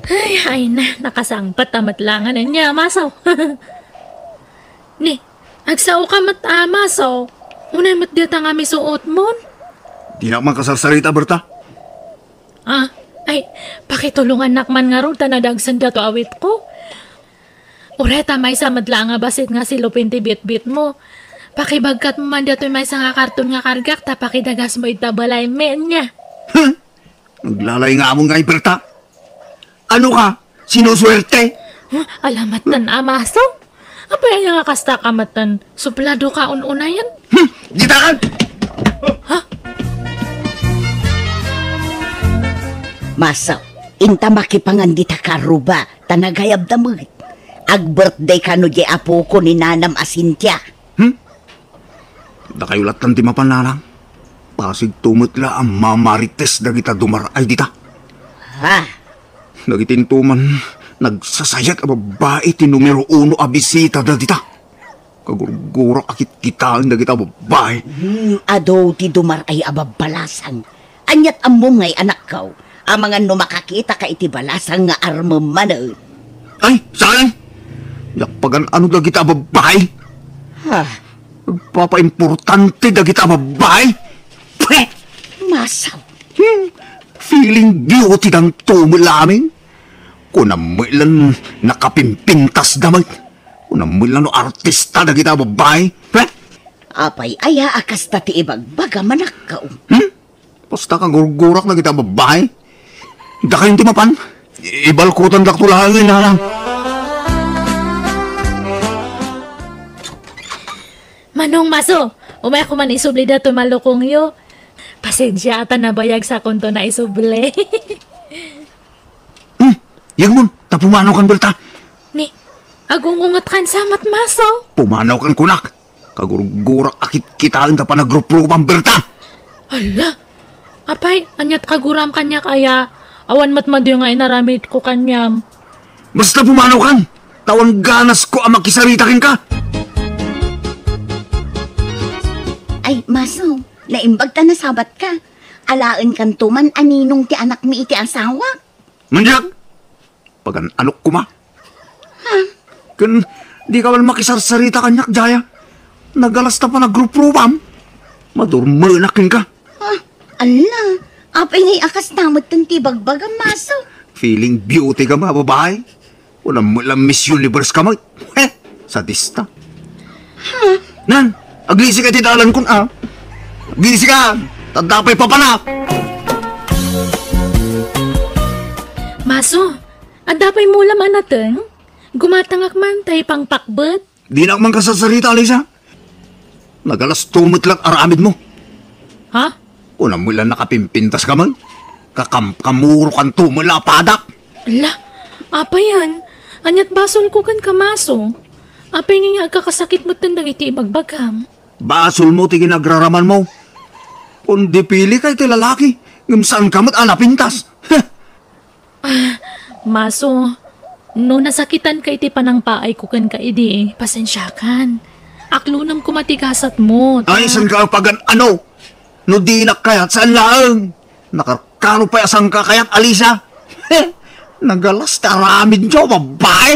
Ay, ay na, nakasangpet a met laengen ania, Masaw. Ni, agsaoka met a, Masaw. Unay met dayta nga misuotmon. Dinak makasarsarita, Berta. Ah, ay, pakitulongannak man ngarud ta nadagsen daytoy awitko. Uray ta maysa met la nga bassit nga silupen ti bitbitmo. Pakibagkatmo man daytoy maysa nga karton nga kargak ta pakidagasmo ita balaymi, ania. Huh? Aglalay nga amon nga iberta. Ano ka? Sinusuwerte? Huh? Ala met ten, Masaw. Apay aya nga kasta ka met ten? Suplado ka un-unayen? Hmm, ditakan! Ha? Masaw, inta makipangan dita karuba, ta nagayabda met. Ag-birthday kano di apoko ni nanam a Cynthia. Hmm? Dakayo lattan ti mapan, nanang. Pasigto met la a mamarites dagita dumar-ay dita. Ha? Dagiti intoman, nagsasayat a babbai ti numero uno a bisitada dita. Kagurgurak a kitkitaen dagita babbai. Hmm, adu ti dumar-ay a babbalasang. Aniat ammom ngay, anakko, amangan no makakitaka iti balasang nga armem manen. Ay, saan? Diak pagan-ano dagita a babbai. Ha? Papaimportante dagita a babbai? Pwet! Masaw. Hmm, feeling beauty danto met la amin. Kunam met lan nakapimpintasda met. Kunam met lan no artista dagita a babbai. Pwet! Apay aya a kasta ti ibagbaga, manakkaw? Hmm? Basta kagurgurak dagita a babbai. Dakayon ti mapan. Ibalkutandakto laeng, nanang. Manong Maso, umayak man isubli datoy malukongyo. Pasensia ta nabayag sakonto naisubli. Hmm, yegmon, ta pumanaw kan Berta. Ni, agungunget kan samat, Maso. Pumanaw kan kunak. Kagurgurak a kitkitaen ta panagruprupan, Berta. Ala, apay, aniat kaguram kaniak aya? Awan met madi nga inaramidko kaniam. Basta pumanaw kan, ta awan ganasko a makisarita kenka. Ay, Maso, naimbag ta nasabatka. Alaenkanto man a ninong ti anakmi iti asawak. Mandiak! Pagan-anok koma. Ha? Ken dika man makisarsarita kaniak, Jaya. Nagalas ta panagrupruam. Madurmenak kenka. Ah, ala. Apay ngay a kasta metten ti bagbagam, Maso? Feeling beauty ka, ma, babae. Kunam met la Miss Universe ka met. Heh, sadista. Ha? Nan, agisika iti dalan kun, a. Agisika, ta adda pay papanak. Maso, adda pay mulam a nateng? Gumatangak man tay pangpakbet. Dinak man kasarsarita, Alisa. Nagalasto met la aramidmo. Ha? Kunam met la nakapimpintas ka man. Kakamkamurokanto met la a padak. Ala, apay yan? Aniat basolko kenka, Maso? Apay ngay nga agkakasakit metten dagiti ibagbagam? Basolmo ti ginagraramanmo. Kun dipili ka iti lalaki, ngem saanka met a napintas. Heh! Ah, Maso, no nasakitanka iti panangpaayko kenka idi, pasensiakan. Aklonem koma ti gasatmo, ta... Ay, saanka a pagan-ano? No dinak kayat, saan laeng? Nakarkaro pay a saanka kayat, Alisa? Heh! Nagalas ti aramidyo, babbai!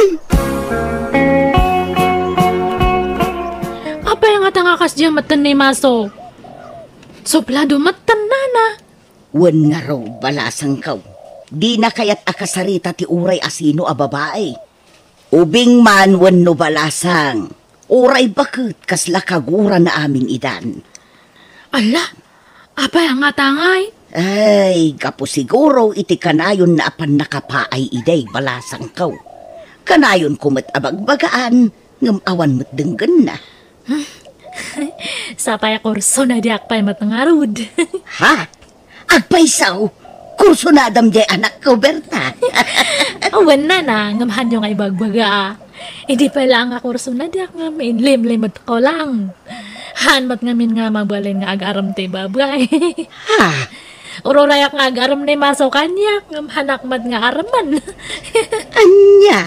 Apay nga ta nga kasdiay metten ni Maso? Sublado metten, nana. Wen ngarud, balasangko, dina kayat a kasarita ti uray a sino a babai. Ubing man wenno balasang, uray baket kasla kagurana amin idan. Ala, apay a ngatangay? Ay, gapu siguro iti kanayonna a pannakapaay idiay, balasangko. Kanayonko met a bagbagaan, ngem awan met denggenna. Sapay a kursonadiak pay met ngarud. Ha? Agpayso, kursonadam diay anakko, Berta. Awan, nana, ngem haanyo nga ibagbaga. Idi pay laeng a kursonadiak ngem inlimlimetko lang. Haan met ngamin nga mabalin nga agarem ti babai. Ha? Ururayak nga agarem ni Maso kaniak, ngem haanak met nga aremen. Ania?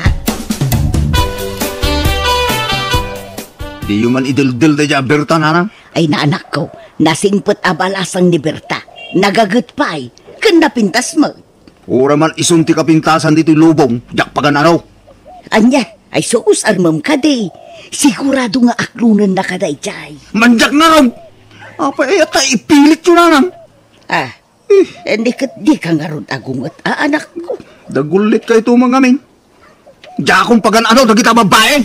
Diyo man ideldel daydiay a Berta, nanang? Ay, naanakko, nasingpet a balasang ni Berta. Nagaget pay, ken napintas met. Uray man isun ti kapintasan ditoy lubong, diak pagan-ano. Ania? Ay, sus, armem kadi. Sigurado nga aklonennaka daydiay. Mandiak ngarud! Apay aya ta ipilityo, nanang? Ah, eh, ni ket dika ngarud agunget a anakko. Dagullitkayto man ngamin. Diakon pagan-ano dagita a babbai.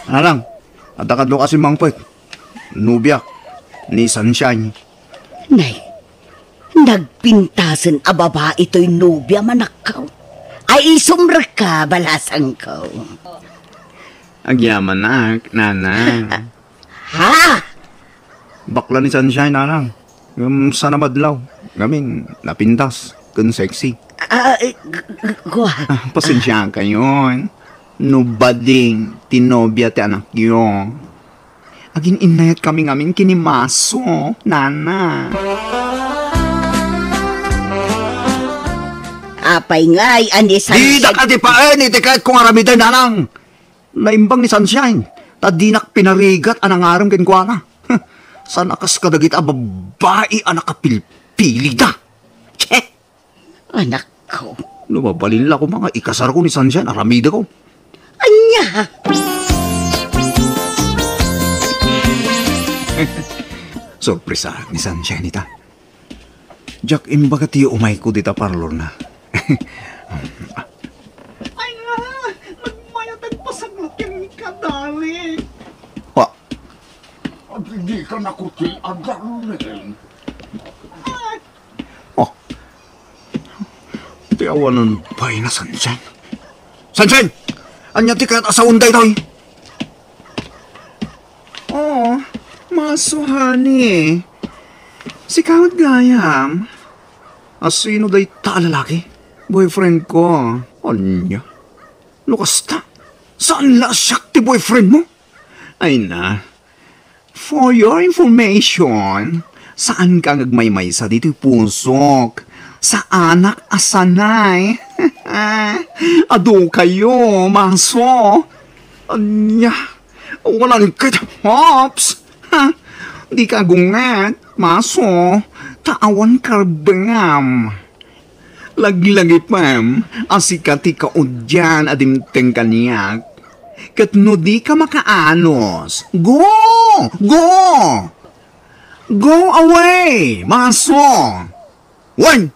Nanang, adda kadlo kasi mangpet. Nobia ni Sunshine. Nay, nagpintasen a babai toy nobia, manakko. Ay, isumrekka, balasangko. Agyamanak, nana. Ha? Bakla ni Sunshine, nanang. Ngem saan a madlaw. Ngamin, napintas ken sexy. Ah, eh, g-, g-, gua. Ah, pasensiakayon. No bading ti nobia ti anakyo. Agin-innayatkami ngamin ken ni Maso, nana. Apay ngay a ni Sunshine? Dida kadi paen iti kayatko nga aramiden, nanang. Naimbag ni Sunshine, ta dinak pinarigat a nangarem kenkuana. Saan a kas kadagita a babbai a nakapilpilida. Che! Anakko. No mabalin la koma nga ikasarko ni Sunshine, aramideko. Sorpresa ni Sunshine ita. Diak imbaga ti umayko dita parlorna. Ay nga, nagmayat agpasaglatin ka, darling. Pa. Adi, di ka nakuti, darling. Oh. Ti awanen pay na, Sunshine. Sunshine! Ania ti kayat a sawen daytoy? Oh, Maso, honey. Sika met gayam. A sino dayta a lalaki? Boyfriend ko. Ania? No kasta, saan la a siak ti boyfriend mo? Ay na. For your information, saan ka nga agmaymaysa ditoy pusok. Saanak a sanay. Adu kayo, Maso. Ania? Walan ket hops. Ha? Di ka gunget, Maso. Ta awan karbengam. Laglagipem a sika ti kaudian a dimteng kaniak. Ket no di ka makaanos, go! Go! Go away, Maso! Wen!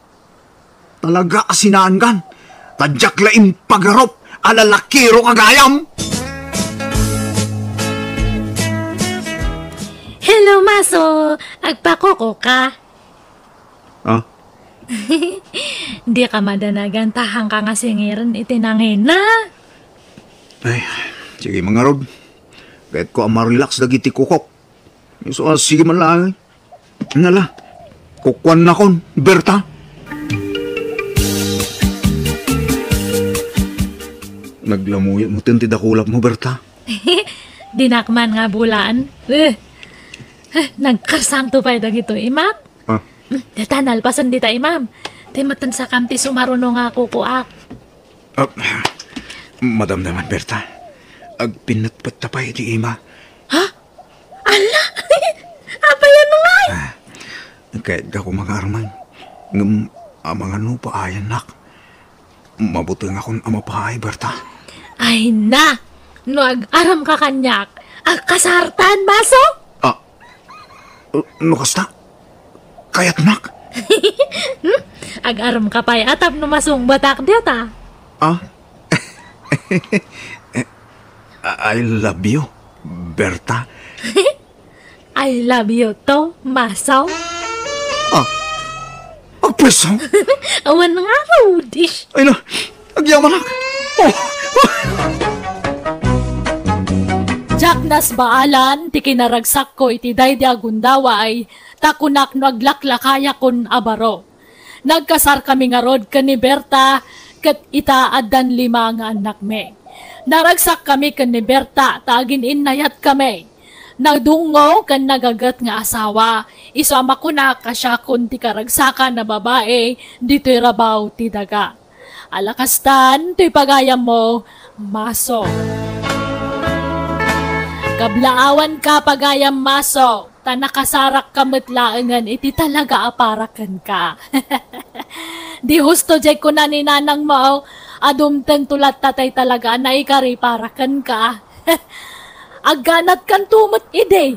Talaga a sinaankan, ta diak la impagarup a lalakiro ka gayam! Hello, Maso! Agpakuko ka? Ah? Di ka madanagan ta haanka nga singiren iti nangina. Ay, sige, mangarud. Kayatko a ma-relax dagiti kukok. Isu a sige man laeng. Nala, kukuannakon, Berta. Naglamuyot metten ti dakulap mo, Berta. Dinak man nga bulaan. Eh, eh, nagkarsangto pay dagitoy imak. Ah. Hmm, deta, nalpasen dita imam. Ti metten sakam ti sumaruno nga kukuak. Ah, madam naman, Berta. Agpinnetpet ta pay ti ima. Ha? Ala! Apayan ngay? Ah, kayatgakon nga armen. Ngem amangan no paayannak. Mabutengakon a mapaay, Berta. Ay na! No ag-aramka kaniak, agkasartan, Maso? Ah, no kasta, kayatnak. Hmm? Ag-aramka pay a tapno masungbatak dita. Ah? I love you, Berta. I love you too, Maso. Ah, agpweso? Awan nga, Rudish. Ay na, agyamanak. Oh. Diak nasbaalan ti kinaragsakko iti daydi a gundaway, ta kunak no aglaklakayakon a baro. Nagkasarkami ngarud ken ni Berta, ket ita, addan lima nga annakmi. Naragsakkami ken ni Berta ta agin-innayatkami. Nadungngo ken nagaget nga asawa, isu a makunak a siakon ti karagsakan a babai ditoy rabaw ti daga. Ala kastan toy pagayammo, Maso. Kablaawanka, pagayam Maso, ta nakasarakka met laengen iti talaga a para kenka. Di husto diay kuna ni nanangmo a dumtengto latta tay talaga a naikari para kenka. Agganatkanto met idi.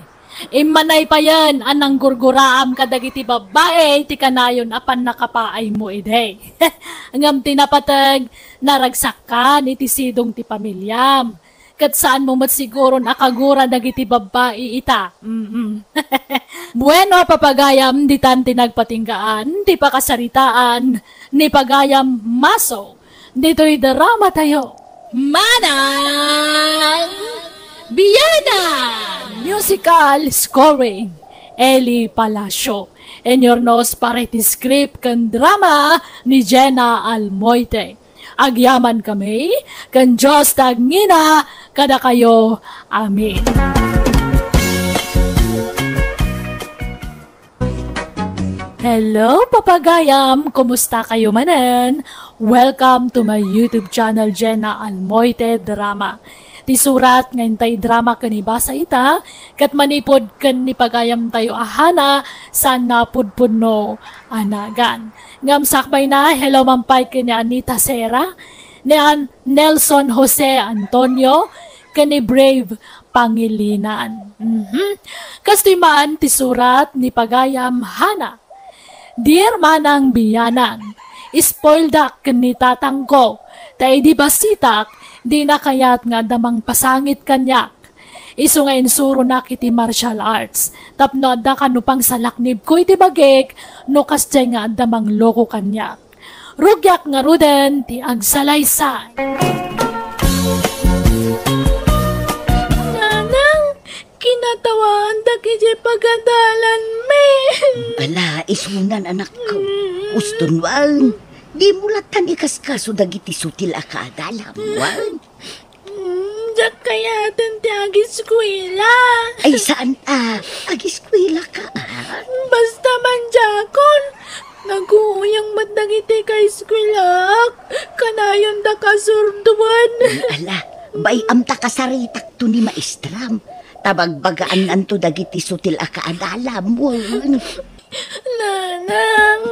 Immanay payen a nanggurguraam kadagiti babbai ti kanayon a pannakapaaymo idi. Ngem ti napateg, naragsakkan iti sidong ti pamiliam. Ket saanmo met siguron a kagura dagiti babbai ita. Mm-mm. Bueno, papagayam, ditan ti nagpatinggaan ti pakasaritaan ni pagayam Maso ditoy drama tayo. Manang Biana! Musical scoring, Eli Palacio. Inyurnos para iti script ken drama ni Jenna Almoite. Agyaman kami, ken Dios ti agngina kadakayo. Amen. Hello, papagayam! Kumusta kayo manen? Welcome to my YouTube channel, Jenna Almoite Drama. Ti surat nga intay drama ken ibasa ita, ket manipud ken ni pagayamtayo a Hana, saan napudpudno a nagan. Ngem sakbayna, hello man pay ken ni Anita Sera, ni An-, Nelson Jose Antonio, ken ni Brave Pangilinan. Mhm. Kastoy man ti surat ni Pagayam Hana. Dear Manang Biyanang, spoildak ken ni tatangko, ta idi basitak, dina kayat nga adda mangpasangit kaniak. Isu nga insuronak iti martial arts, tapno adda kano pangsalaknibko iti bagik no kasdiay nga adda mangloko kaniak. Rugiak ngaruden ti agsalaysay. Nanang, kinatawaandak idiay pagadalanmi. Ala, isunan, anakko. Uston wen, dimo lattan ikaskaso dagiti sutil a kaadalam, wen. Mm, diak kayaten ti agiskuela. Ay, saan a? Agiskuelaka, a? Basta man diakon, naguyang met dagiti kaeskuelaak. Kanayondak a surdoen. Ay, ala, bay-am ta kasaritakto ni maestram. Ta bagbagaannanto dagiti sutil a kaadalam, wen. Nanang.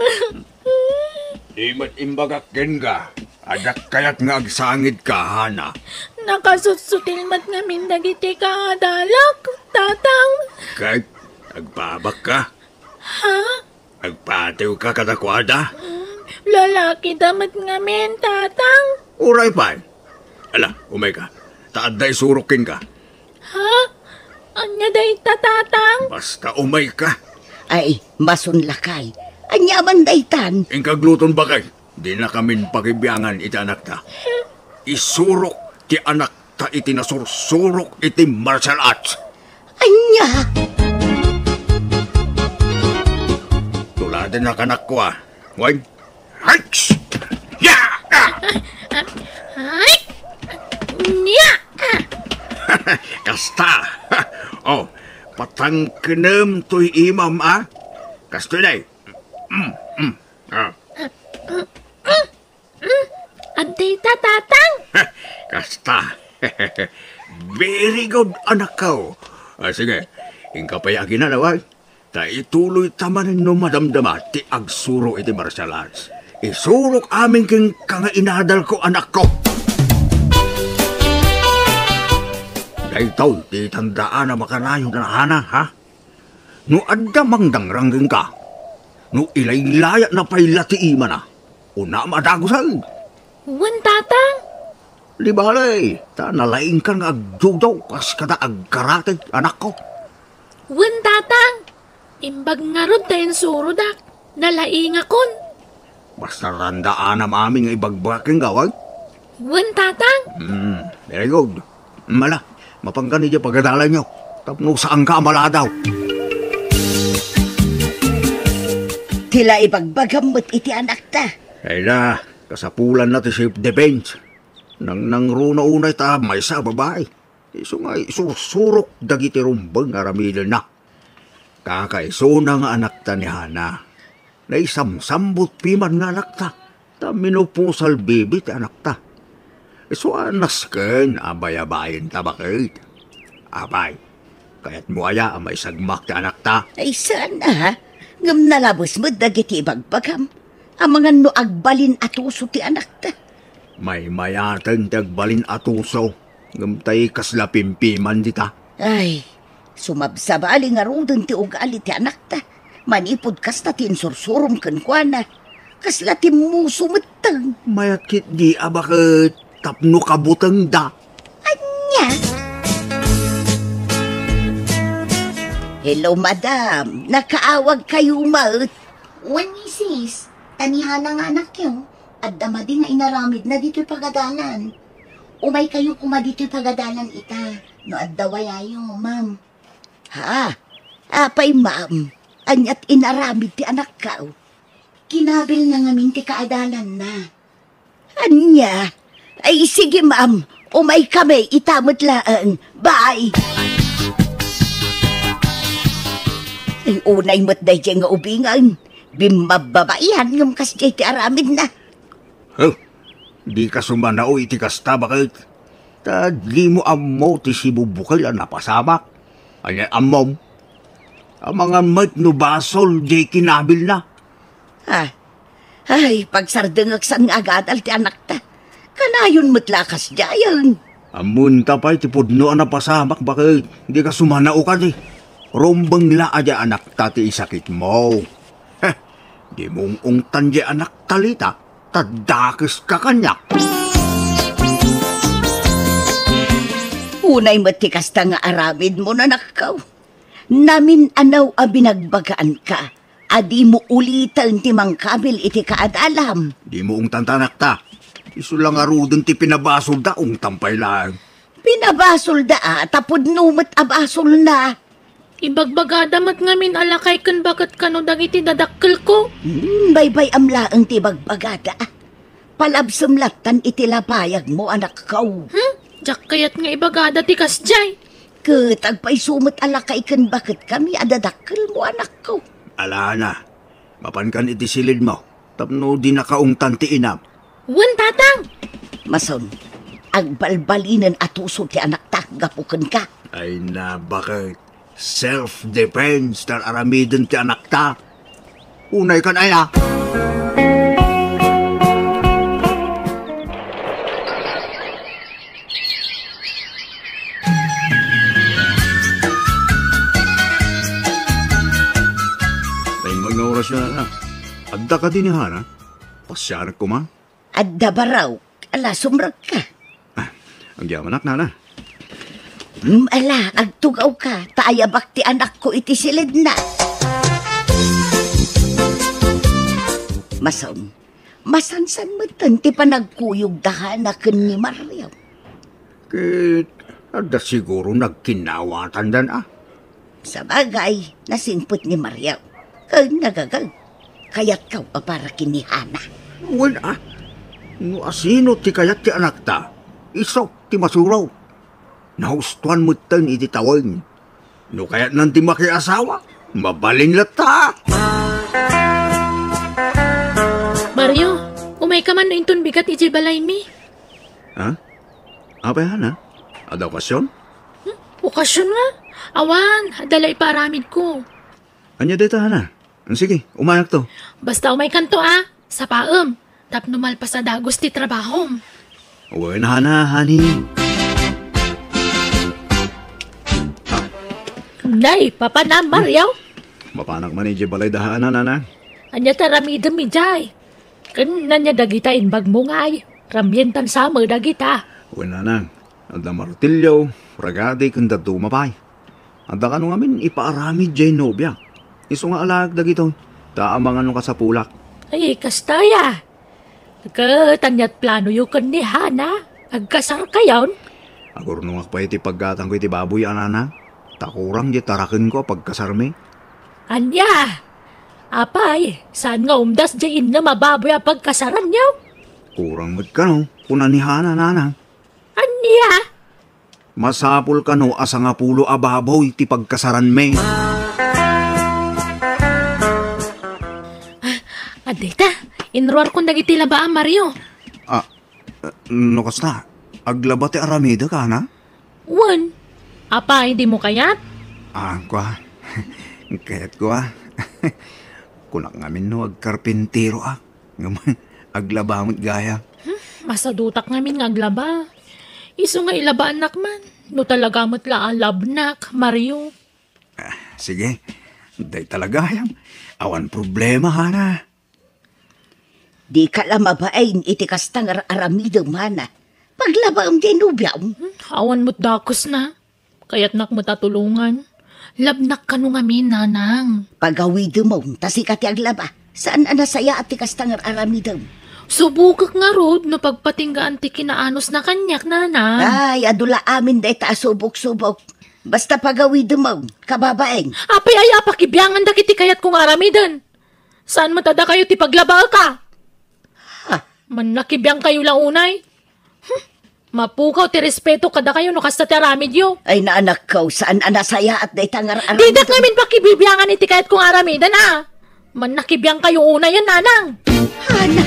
Di met imbagak kenka, a diak kayat nga agsangidka, Hana. Nakasutsutil met ngamin dagiti kaadalak, Tatang. Ket agpaabakka? Ha? Agpatiwka kadakuada? Mm, lalakida met ngamin, Tatang. Uray pay. Ala, umayka. Ta adda isurok kenka. Ha? Ania dayta, Tatang? Basta umayka. Ay, masun lakay. Ania man daytan? Inka agluton, baket. Dinakamin pakibiangan iti anakta. Isurok ti anakta iti nasursurok iti martial arts. Ania? Tuladennak, anakko, a. Wen? Hikes! Ya! Ay! Nia! Kasta. O, patangkenem toy imam, a? Kastoy, day. Mm, mm. A. Adda ita, Tatang. Kasta. Very good, anakko. A, sige. Inka pay aginanaw, a. Ta ituloyta manen no madamdama ti agsuro iti martial arts. Isurok amin kenka nga inadalko, anakko. Daytoy ti tandaanam a kanayon a, Hana, ha? No adda mangdangrang kenka, no ilaylayatna pay la ti imana, unam a dagusen. Wen, Tatang. Di bale, ta nalaingkan nga agjudo kas kada agkarate, anakko. Wen, Tatang. Imbag ngarud ta insurodak. Nalaingakon. Basta tandaanam amin nga ibagbagak kenka, wen? Wen, Tatang. Hmm, very good. Mala, mapanka idiay pagadalanyo. Tapno saanka a maladaw. Ti la ibagbagam met iti anakta. Ay la, kasapulanna ti self-defense. Nangnangruna unay ta maysa a babai. Isu nga isursurok dagiti rumbeng nga aramidenna. Kakaisuna nga anakta ni Hana. Naisamsambut piman nga anakta, ta minopausal baby ti anakta. Isu a nasken a bayabayenta, baket. Apay, kayatmo aya a maisagmak ti anakta? Ay, saan a? Ngem nalabes met dagiti ibagbagam. Amangan no agbalin a tuso ti anakta. Maymayaten ti agbalin a tuso, ngem tay kasla pimpiman dita. Ay, sumabsabali ngaruden ti ugali ti anakta. Manipud kasta ti insursurom kenkuana. Kasla timmuso metten. Mayat ketdi a baket tapno kabutengda. Ania? Hello, madam. Nakaawagkayo met? Wen, misis. Ta ni Hana nga anakyo, adda madi nga inaramidna ditoy pagadalan. Umaykayo koma ditoy pagadalan ita, no adda wayayo, ma'am. Ha? Apay, ma'am? Aniat inaramid ti anakko? Kinabilna ngamin ti kaadalanna. Ania? Ay, sige, ma'am. Umaykami ita met laeng. Bye! Ay, unay met daydiay nga ubingen. Bimmababaian ngem kasdiay ti aramidna. Huh? Dika sumanao iti kasta, baket? Ta dimo ammo ti sibubukel a napasamak. Ania ammom? Amangan met no basol diay kinabilna. Ah, ay, pagsardengek saan nga agadal ti anakta. Kanayon met la a kasdiayen. Ammoenta pay ti pudno a napasamak, baket dika sumanao kadi. Rumbeng la a diay anakta ti isakitmo. Heh, di mung-ungtan diay anakta, Lita, ta dakeska kaniak. Unay met ti kasta nga aramidmo, anakko. Namin-anaw a binagbagaanka a dimo uliten ti mangkabil iti kaadalam. Dimo ungtan ta anakta. Isu la ngaruden ti pinabasolda, ungtan pay laeng. Pinabasolda a, ta pudno met a basolna. Ibagbagada met ngamin a lakay ken baket kano dagiti dadakkelko. Hmm, baybay-am laeng ti ibagbagada a. Palabsem lattan iti lapayagmo, anakko. Hmm? Diak kayat nga ibagada ti kasdiay. Ket agpayso met a lakay ken baketkami a dadakkelmo, anakko. Alana, mapankan iti silidmo tapno dinaka ungtan ti inam. Wen, tatang! Mason, agbalbalinen a tuso ti anakta gapu kenka. Ay na, baket. Self-defense ti ar-aramiden ti anakta. Unay kan aya. Naimbag nga oras na, anak. Adda kadi ni Hana? Pasianak koma. Adda baro, ala, sumrekka. Ah, agyamanak, nana. Hmm, ala, agtugawka, ta ayabak ti anakko iti silidna. Mason, masansan metten ti panagkuyogda, Hana, ken ni Mario. Ket adda siguro nagkinnawatandan a. Sabagay, nasingpet ni Mario. Ken nagagay, kayatkaw a para ken ni Hana. Wen a, no asino ti kayat ti anakta, isu ti masurob. Nahustoan metten iti tawen. No kayatnan ti makiasawa, mabalin latta. Mario, umayka man no inton bigat idiay balaymi. Ha? Apay, Hana? Adda okasion? Hmm? Okasion nga? Awan, adda la ipaaramidko. Ania dayta, Hana? Sige, umayakto. Basta umaykanto a, sapaem, tapno malpas a dagus ti trabahom. Wen, Hana, honey. Nay, papanam, Mario? Mapanak man idiay balay da Hana, nana. Ania ti aramidem idiay? Ken ania dagita imbagmo ngay? Rammientan sa met dagita. Wen, nanang, adda martillo, ragadi, ken dadduma pay. Adda kano ngamin ipaaramid diay nobia. Isu nga alaek dagitoy, ta amangan no kasapulak. Ay, kasta aya. Ket ania ti planoyo ken ni Hana? Agkasarkayon? Agurnongak pay iti paggatangko iti baboy a, nanang, ta kurang diay tarakenko a pagkasarmi. Ania? Apay, saan nga umdas diay innem a baboy a pagkasaranyo? Kurang met kano, kuna ni Hana, nanang. Ania? Masapul kano a sangapulo a baboy ti pagkasaranmi. Ah, adda ita, inruarkon dagiti laba a, Mario. Ah, no kasta, aglaba ti aramidek, Hana? Wen. Apay, dimo kayat? Ah, kua. Kayatko a. Kunak ngamin no agkarpinteroak. Ngem aglaba met gayam. Hmm, masadutak ngamin nga aglaba. Isu nga ilabaannak man, no talaga met la a labnak, Mario. Ah, sige. Dayta la gayam. Awan problema, Hana. Dika la mabain iti kasta nga ar-aramidem, Hana. Paglabaem diay nobiam. Hmm, awan met dakesna. Kayatnak met a tulongan. Labnak kano ngamin, nanang. Pagawidemon, ta sika ti aglaba. Saan a nasayaat ti kasta nga ar-aramidem. Subokek ngarud no pagpatinggaan ti kinaanusna kaniak, nanang. Ay, adu la amin dayta a subok-subok. Basta pagawidemon, kababain. Apay aya a pakibiangan dagiti kayatko nga aramiden? Saan met a dakayo ti paglabaek a? Ha? Mannakibiangkayo la unay? Hmm, mapukaw ti respeto kadakayo no kasta ti aramidyo. Ay, naanakko, saan a nasayaat dayta nga ar-aramid. Didak ngamin pakibibiangan iti kayatko nga aramiden a. Mannakibiangkayo unay a, nanang. Hana.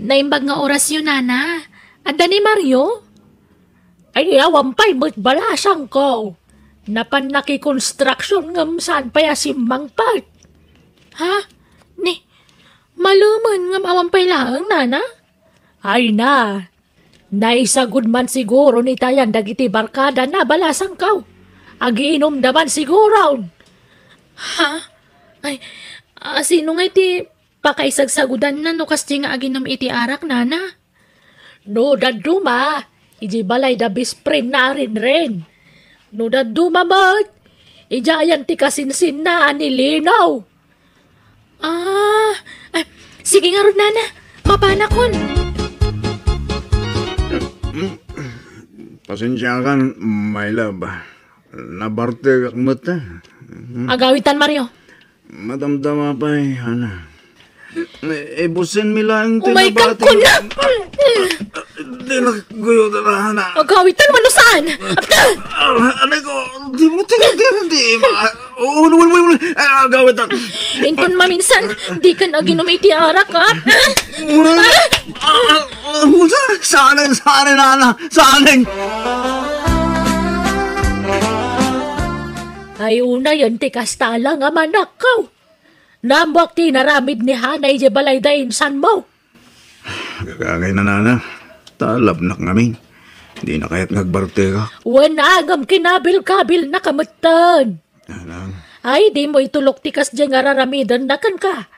Naimbag nga orasyo, nana. Adda ni Mario? Ay, awan pay met balasangko. Napan nakikonstruksyon ngem saan pay a simmangpet. Ha? Ni, Malumen ngem awan pay laeng, nana? Ay na, naisagud man siguro ni Tayan dagiti barkada na balasangkaw. Agiinumda man siguro. Ha? Ay, a, sino nga iti pakaisagsagudanna no kasdi nga aginum iti arak, nana? No dadduma, iti balay da best friend na Renren. No dadduma met, idiayan ti kasinsinna ni Lino. Ah, ay, sige ngarud, nana. Mapanakon. Pasensiakan, my love. Nabartekak met, eh. Agawitan, Mario. Madamdama pay, Hana. Eh, ibusin mi laeng ti Umay kan nabati. Kuna! Di na guyo na, Hana. Agawitan, mano saan? Ah, ano ko? Di mo tingnan, di, di, ma-, oh, wala, wala, wala, wala. Ah, agawitan. Inton maminsan, di kan aginum iti arak, ha? Wala. Ah, ah, ah, wala. Saan, saan, Hana? Saan? Ay, unayen ti kasta la nga manakkaw. Naammoak ti inaramid ni Hana idiay balay da insan mo. Agagay na, nana. Talabnak ngamin. Di na kayat nga agbartekak. Wen, agam kinabil-kabil na kametten. Nanang. Ay, di mo itulok ti kasdiay nga raramidenna kenka.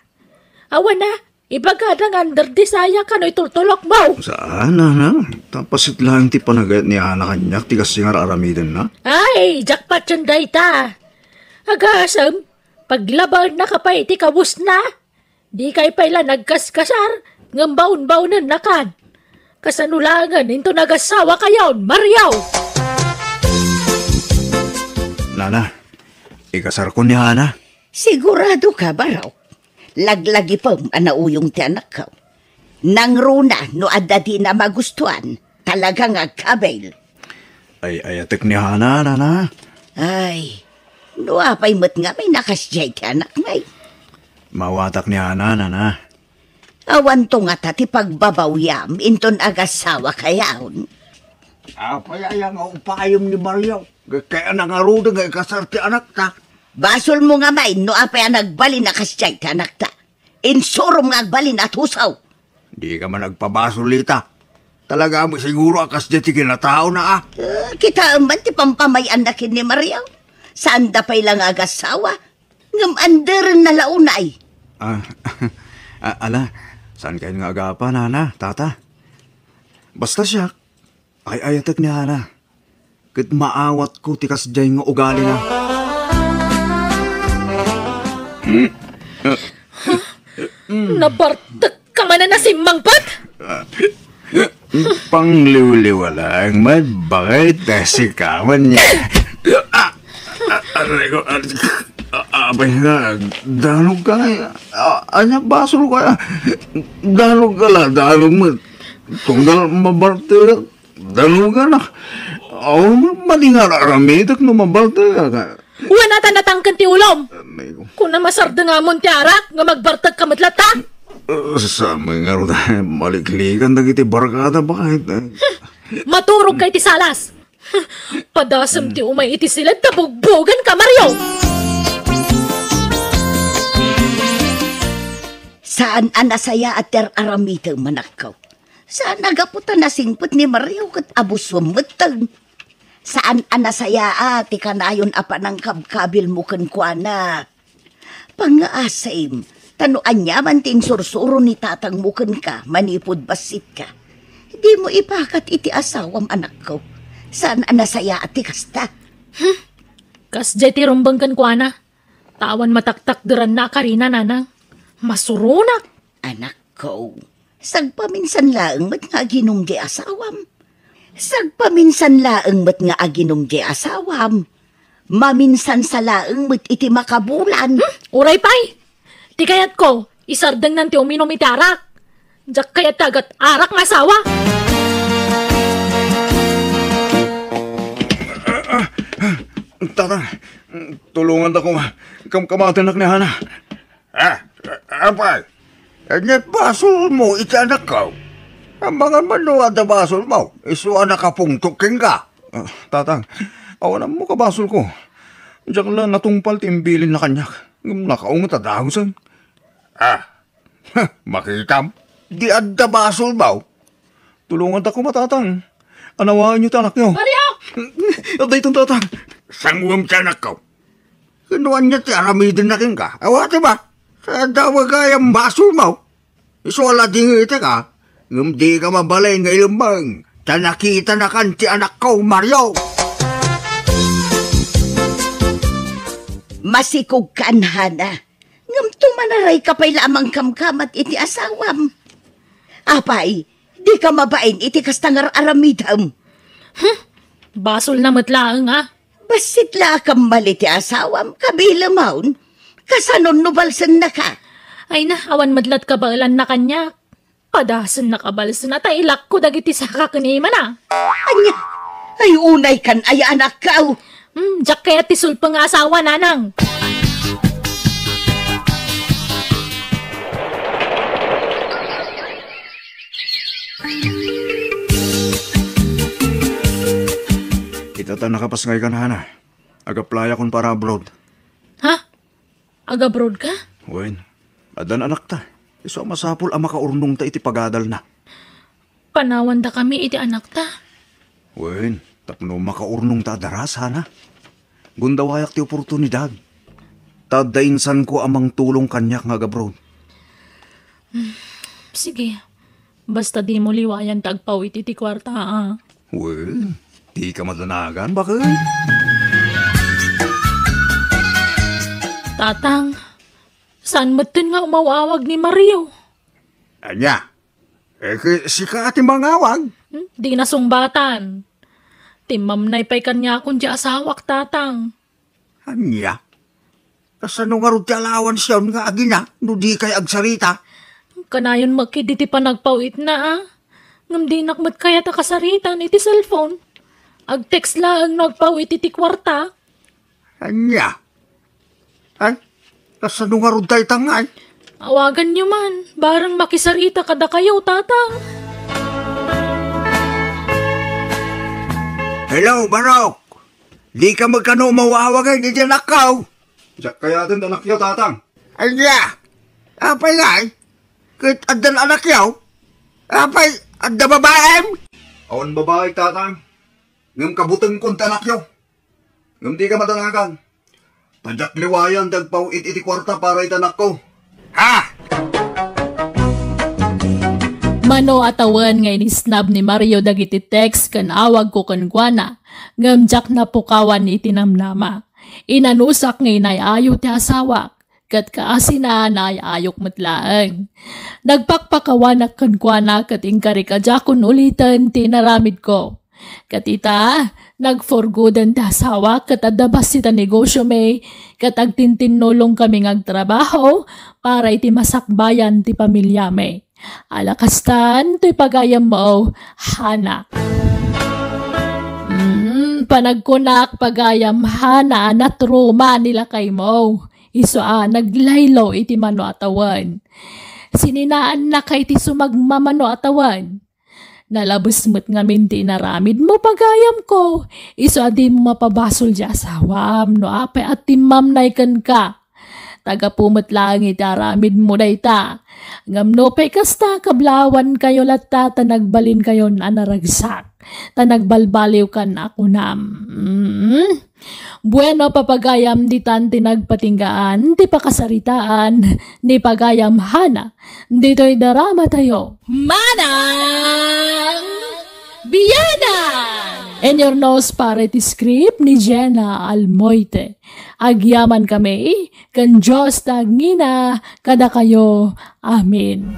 Awan a, ibagada nga under desire ka no itultulok mo. Saan, nana? Tapasit lang ti panagayat ni Hana kaniak ti kasdiay nga raramidenna. Ay, jackpot yun dayta. Agasem, paglabaenna ka pay ti kabusna. Dikay pay la nagkaskasar, ngem baon-baonennakan. Kasano laengen inton agasawakayon, Mario? Nana, ikasarko ni Hana. Sigurado ka, Barok? Laglagipem a nauyong ti anakko. Nangruna no adda dina magustuan, talaga nga agkabil. Ay-ayatek ni Hana, nana. Ay, no apay met ngamin a kasdiay ti anakmi? Mawatak ni Hana, nana. Awanto ngata ti pagbabawyam inton agasawakayon. Apay aya nga upayem ni Mario? Kay a nangaruden nga ikasar ti anakta. Basolmo ngamin no apay a nagbalin a kasdiay ti anakta. Insurom nga agbalin a tusaw. Dika man agpabasol ita. Talaga met siguro a kasdiay ti kinataona, a. Eh, kitaem man ti pampamay-anna ken ni Mario. Saanda pay la nga agasawa. Ngem anderenna la unay. Ah, ah, ala, saan kayo nga agapa, nana, tata? Basta siak, ay-ayatek ni Hana. Ket maawatko ti kasdiay nga ugalina. Nabartek ka man a nasimmangpet? Pangliwliwa laeng met, bakit? Sika man niya. Ah, ah, aray ko, ah, ah, apay na, danog ka, ah, anya basol ka, danog ka la, danog met. Tunggal mabartek, danog ka na. Aw, madi nga aramidek no mabartek ka. Wen a ta natangken ti ulom. Aray ko. Kuna masardeng amon ti arak nga magbartek ka met latta. Uh, sa may nga ron, maliklikan dagiti barkada, bakit? Maturog ka iti salas. Padasem ti umay iti siled ta bugbogen ka, Mario! Saan a nasayaat ti ar-aramidem, anakko. Saan a gapu ta nasingpet ni Mario ket abusem metten. Saan a nasayaat ti kanayon a panangkabkabilmo kenkuana. Pangngaasim, ta no aniaman ti insursuro ni tatangmo kenka manipud bassitka, dimo ipakat iti asawam, anakko. Saan a nasayaat ti kasta. Hmm. Kasdiay ti rumbeng kenkuana. Ta awan mataktakderanna a karina, nanang. Masuronak. Anakko, sagpaminsan laeng met nga aginum di asawam. Sagpaminsan laeng met nga aginum di asawam. Maminsan sa laeng met iti makabulan. Hmm? Uray pay. Ti kayatko, isardengnan ti uminum iti arak. Diak kayat ti agat-arak nga asawa. Tata, tulongan ta koma. Kamkamatennak ni Hana. Ah, apay, ania basolmo iti anakko? Amangan man no adda basolmo, isu a nakapungtok kenka. Ah, tatang, awan ammo kabasolko. Diak la natungpal ti imbilinna kaniak. Ngem nakaunget a dagusen. Ah, Makitam, di adda basolmo. Tulonganta koma, Tatang. Anawaenyo ti anakyo. Mario! Adda itan, Tatang. Sanguem ti anakko. Ket no ania ti aramidenna kenka? Awatem a. Sa adda gayam basolmo. Isu a la dingetek a. Ngem dika mabalin nga ilemmeng. Ta nakitanakan ti anakko, Mario. Masikogkan, Hana. Ngem tumanarayka pay la a mangkamkamat iti asawam. Apay, dika mabain iti kasta nga ar-aramidem. Hmm, basolna met laeng a. Bassit la a kammal iti asawam, kabilemon. Kasanon no balsennaka? Ay na, awan met la't kabaelanna kaniak. Padasennaka balsena ta ilakko dagiti saka ken imana. Ania? Ay, unaykan aya, anakko. Hmm, diak kayat ti sulpeng nga asawa, nanang. Ita ta nakapasngaykan, Hana. Ag-applyakon para abroad. Ha? Ag-abroad ka? Wen, addan anakta. Isu a masapul a makaurnongta iti pagadalna. Panawandakami iti anakta. Wen, tapno makaurnongta a daras, Hana. Gundawayak ti oportunidad. Ta adda insanko a mangtulong kaniak nga ag-abroad. Sige. Basta dimo liwayan ti agpaw-it iti kuarta, a. Wen, dika madanagan, baket? Tatang, saan metten nga umaw-awag ni Mario? Ania? Eh, ki-, sika ti mangawag? Hmm, di nasungbatan. Timmamnay pay kaniakon ti asawak, Tatang. Ania? Kasano ngarud ti alawansiyon nga agina no dikay agsarita? Kanayon met ketdi ti panagpaw-itna, a. Ngem dinak met kayat a kasaritan iti cellphone. Ag-text laeng no agpaw-it iti kuarta. Ania? Ay, kasano ngarud dayta ngay? Awaganyo man, bareng makisarita kadakayo, Tatang. Hello, Barok! Dika met kano umaw-awagen iti anakko? Diak kayaten ti anakyo, Tatang. Ania? Apay ngay? Ket addan anakyo? Apay, adda babaem? Awan babaek, Tatang. Ngem kabutengkon ti anakyo. Ngem dika madanagan. Ta diak liwayan ti agpaw-it iti kuarta para iti anakko. Ha? Mano a tawen nga inisnab ni Mario dagiti text ken awagko kenkuana, ngem diak napukawan iti namnama. Inanusak nga inay-ayo ti asawak, ket kaasina naay-ayok met laeng. Nagpakpakawanak kenkuana ket inkarik a diakon uliten ti inaramidko. Ket ita, nagforgoden ti asawak ket adda bassit a negosyomi, ket agtintinnulongkami nga agtrabaho para iti masakbayan ti pamiliami. Ala kastan, toy pagayammo, Hana. Mm, panagkunak, pagayam Hana, a natruma ni lakaymo. Isu a naglaylo iti mano a tawen. Sininaannaka iti sumagmamano a tawen. Nalabes met ngamin ti inaramidmo, pagayamko. Isu a dimo mapabasol ti asawam no apay a timmamnay kenka. Ta gapu met laeng iti aramidmo dayta. Ngem nupay kasta, kablawankayo latta ta nagbalinkayon a naragsak, ta nagbalbaliwkan a kunam. Mm. Bueno, papagayam, ditan ti nagpatinggaan ti pakasaritaan ni pagayam Hana ditoy dramatayo. Manang Bianan! Inyurnos para iti script ni Jenna Almoite. Agyamankami ken Dios ti agngina kadakayo. Amen.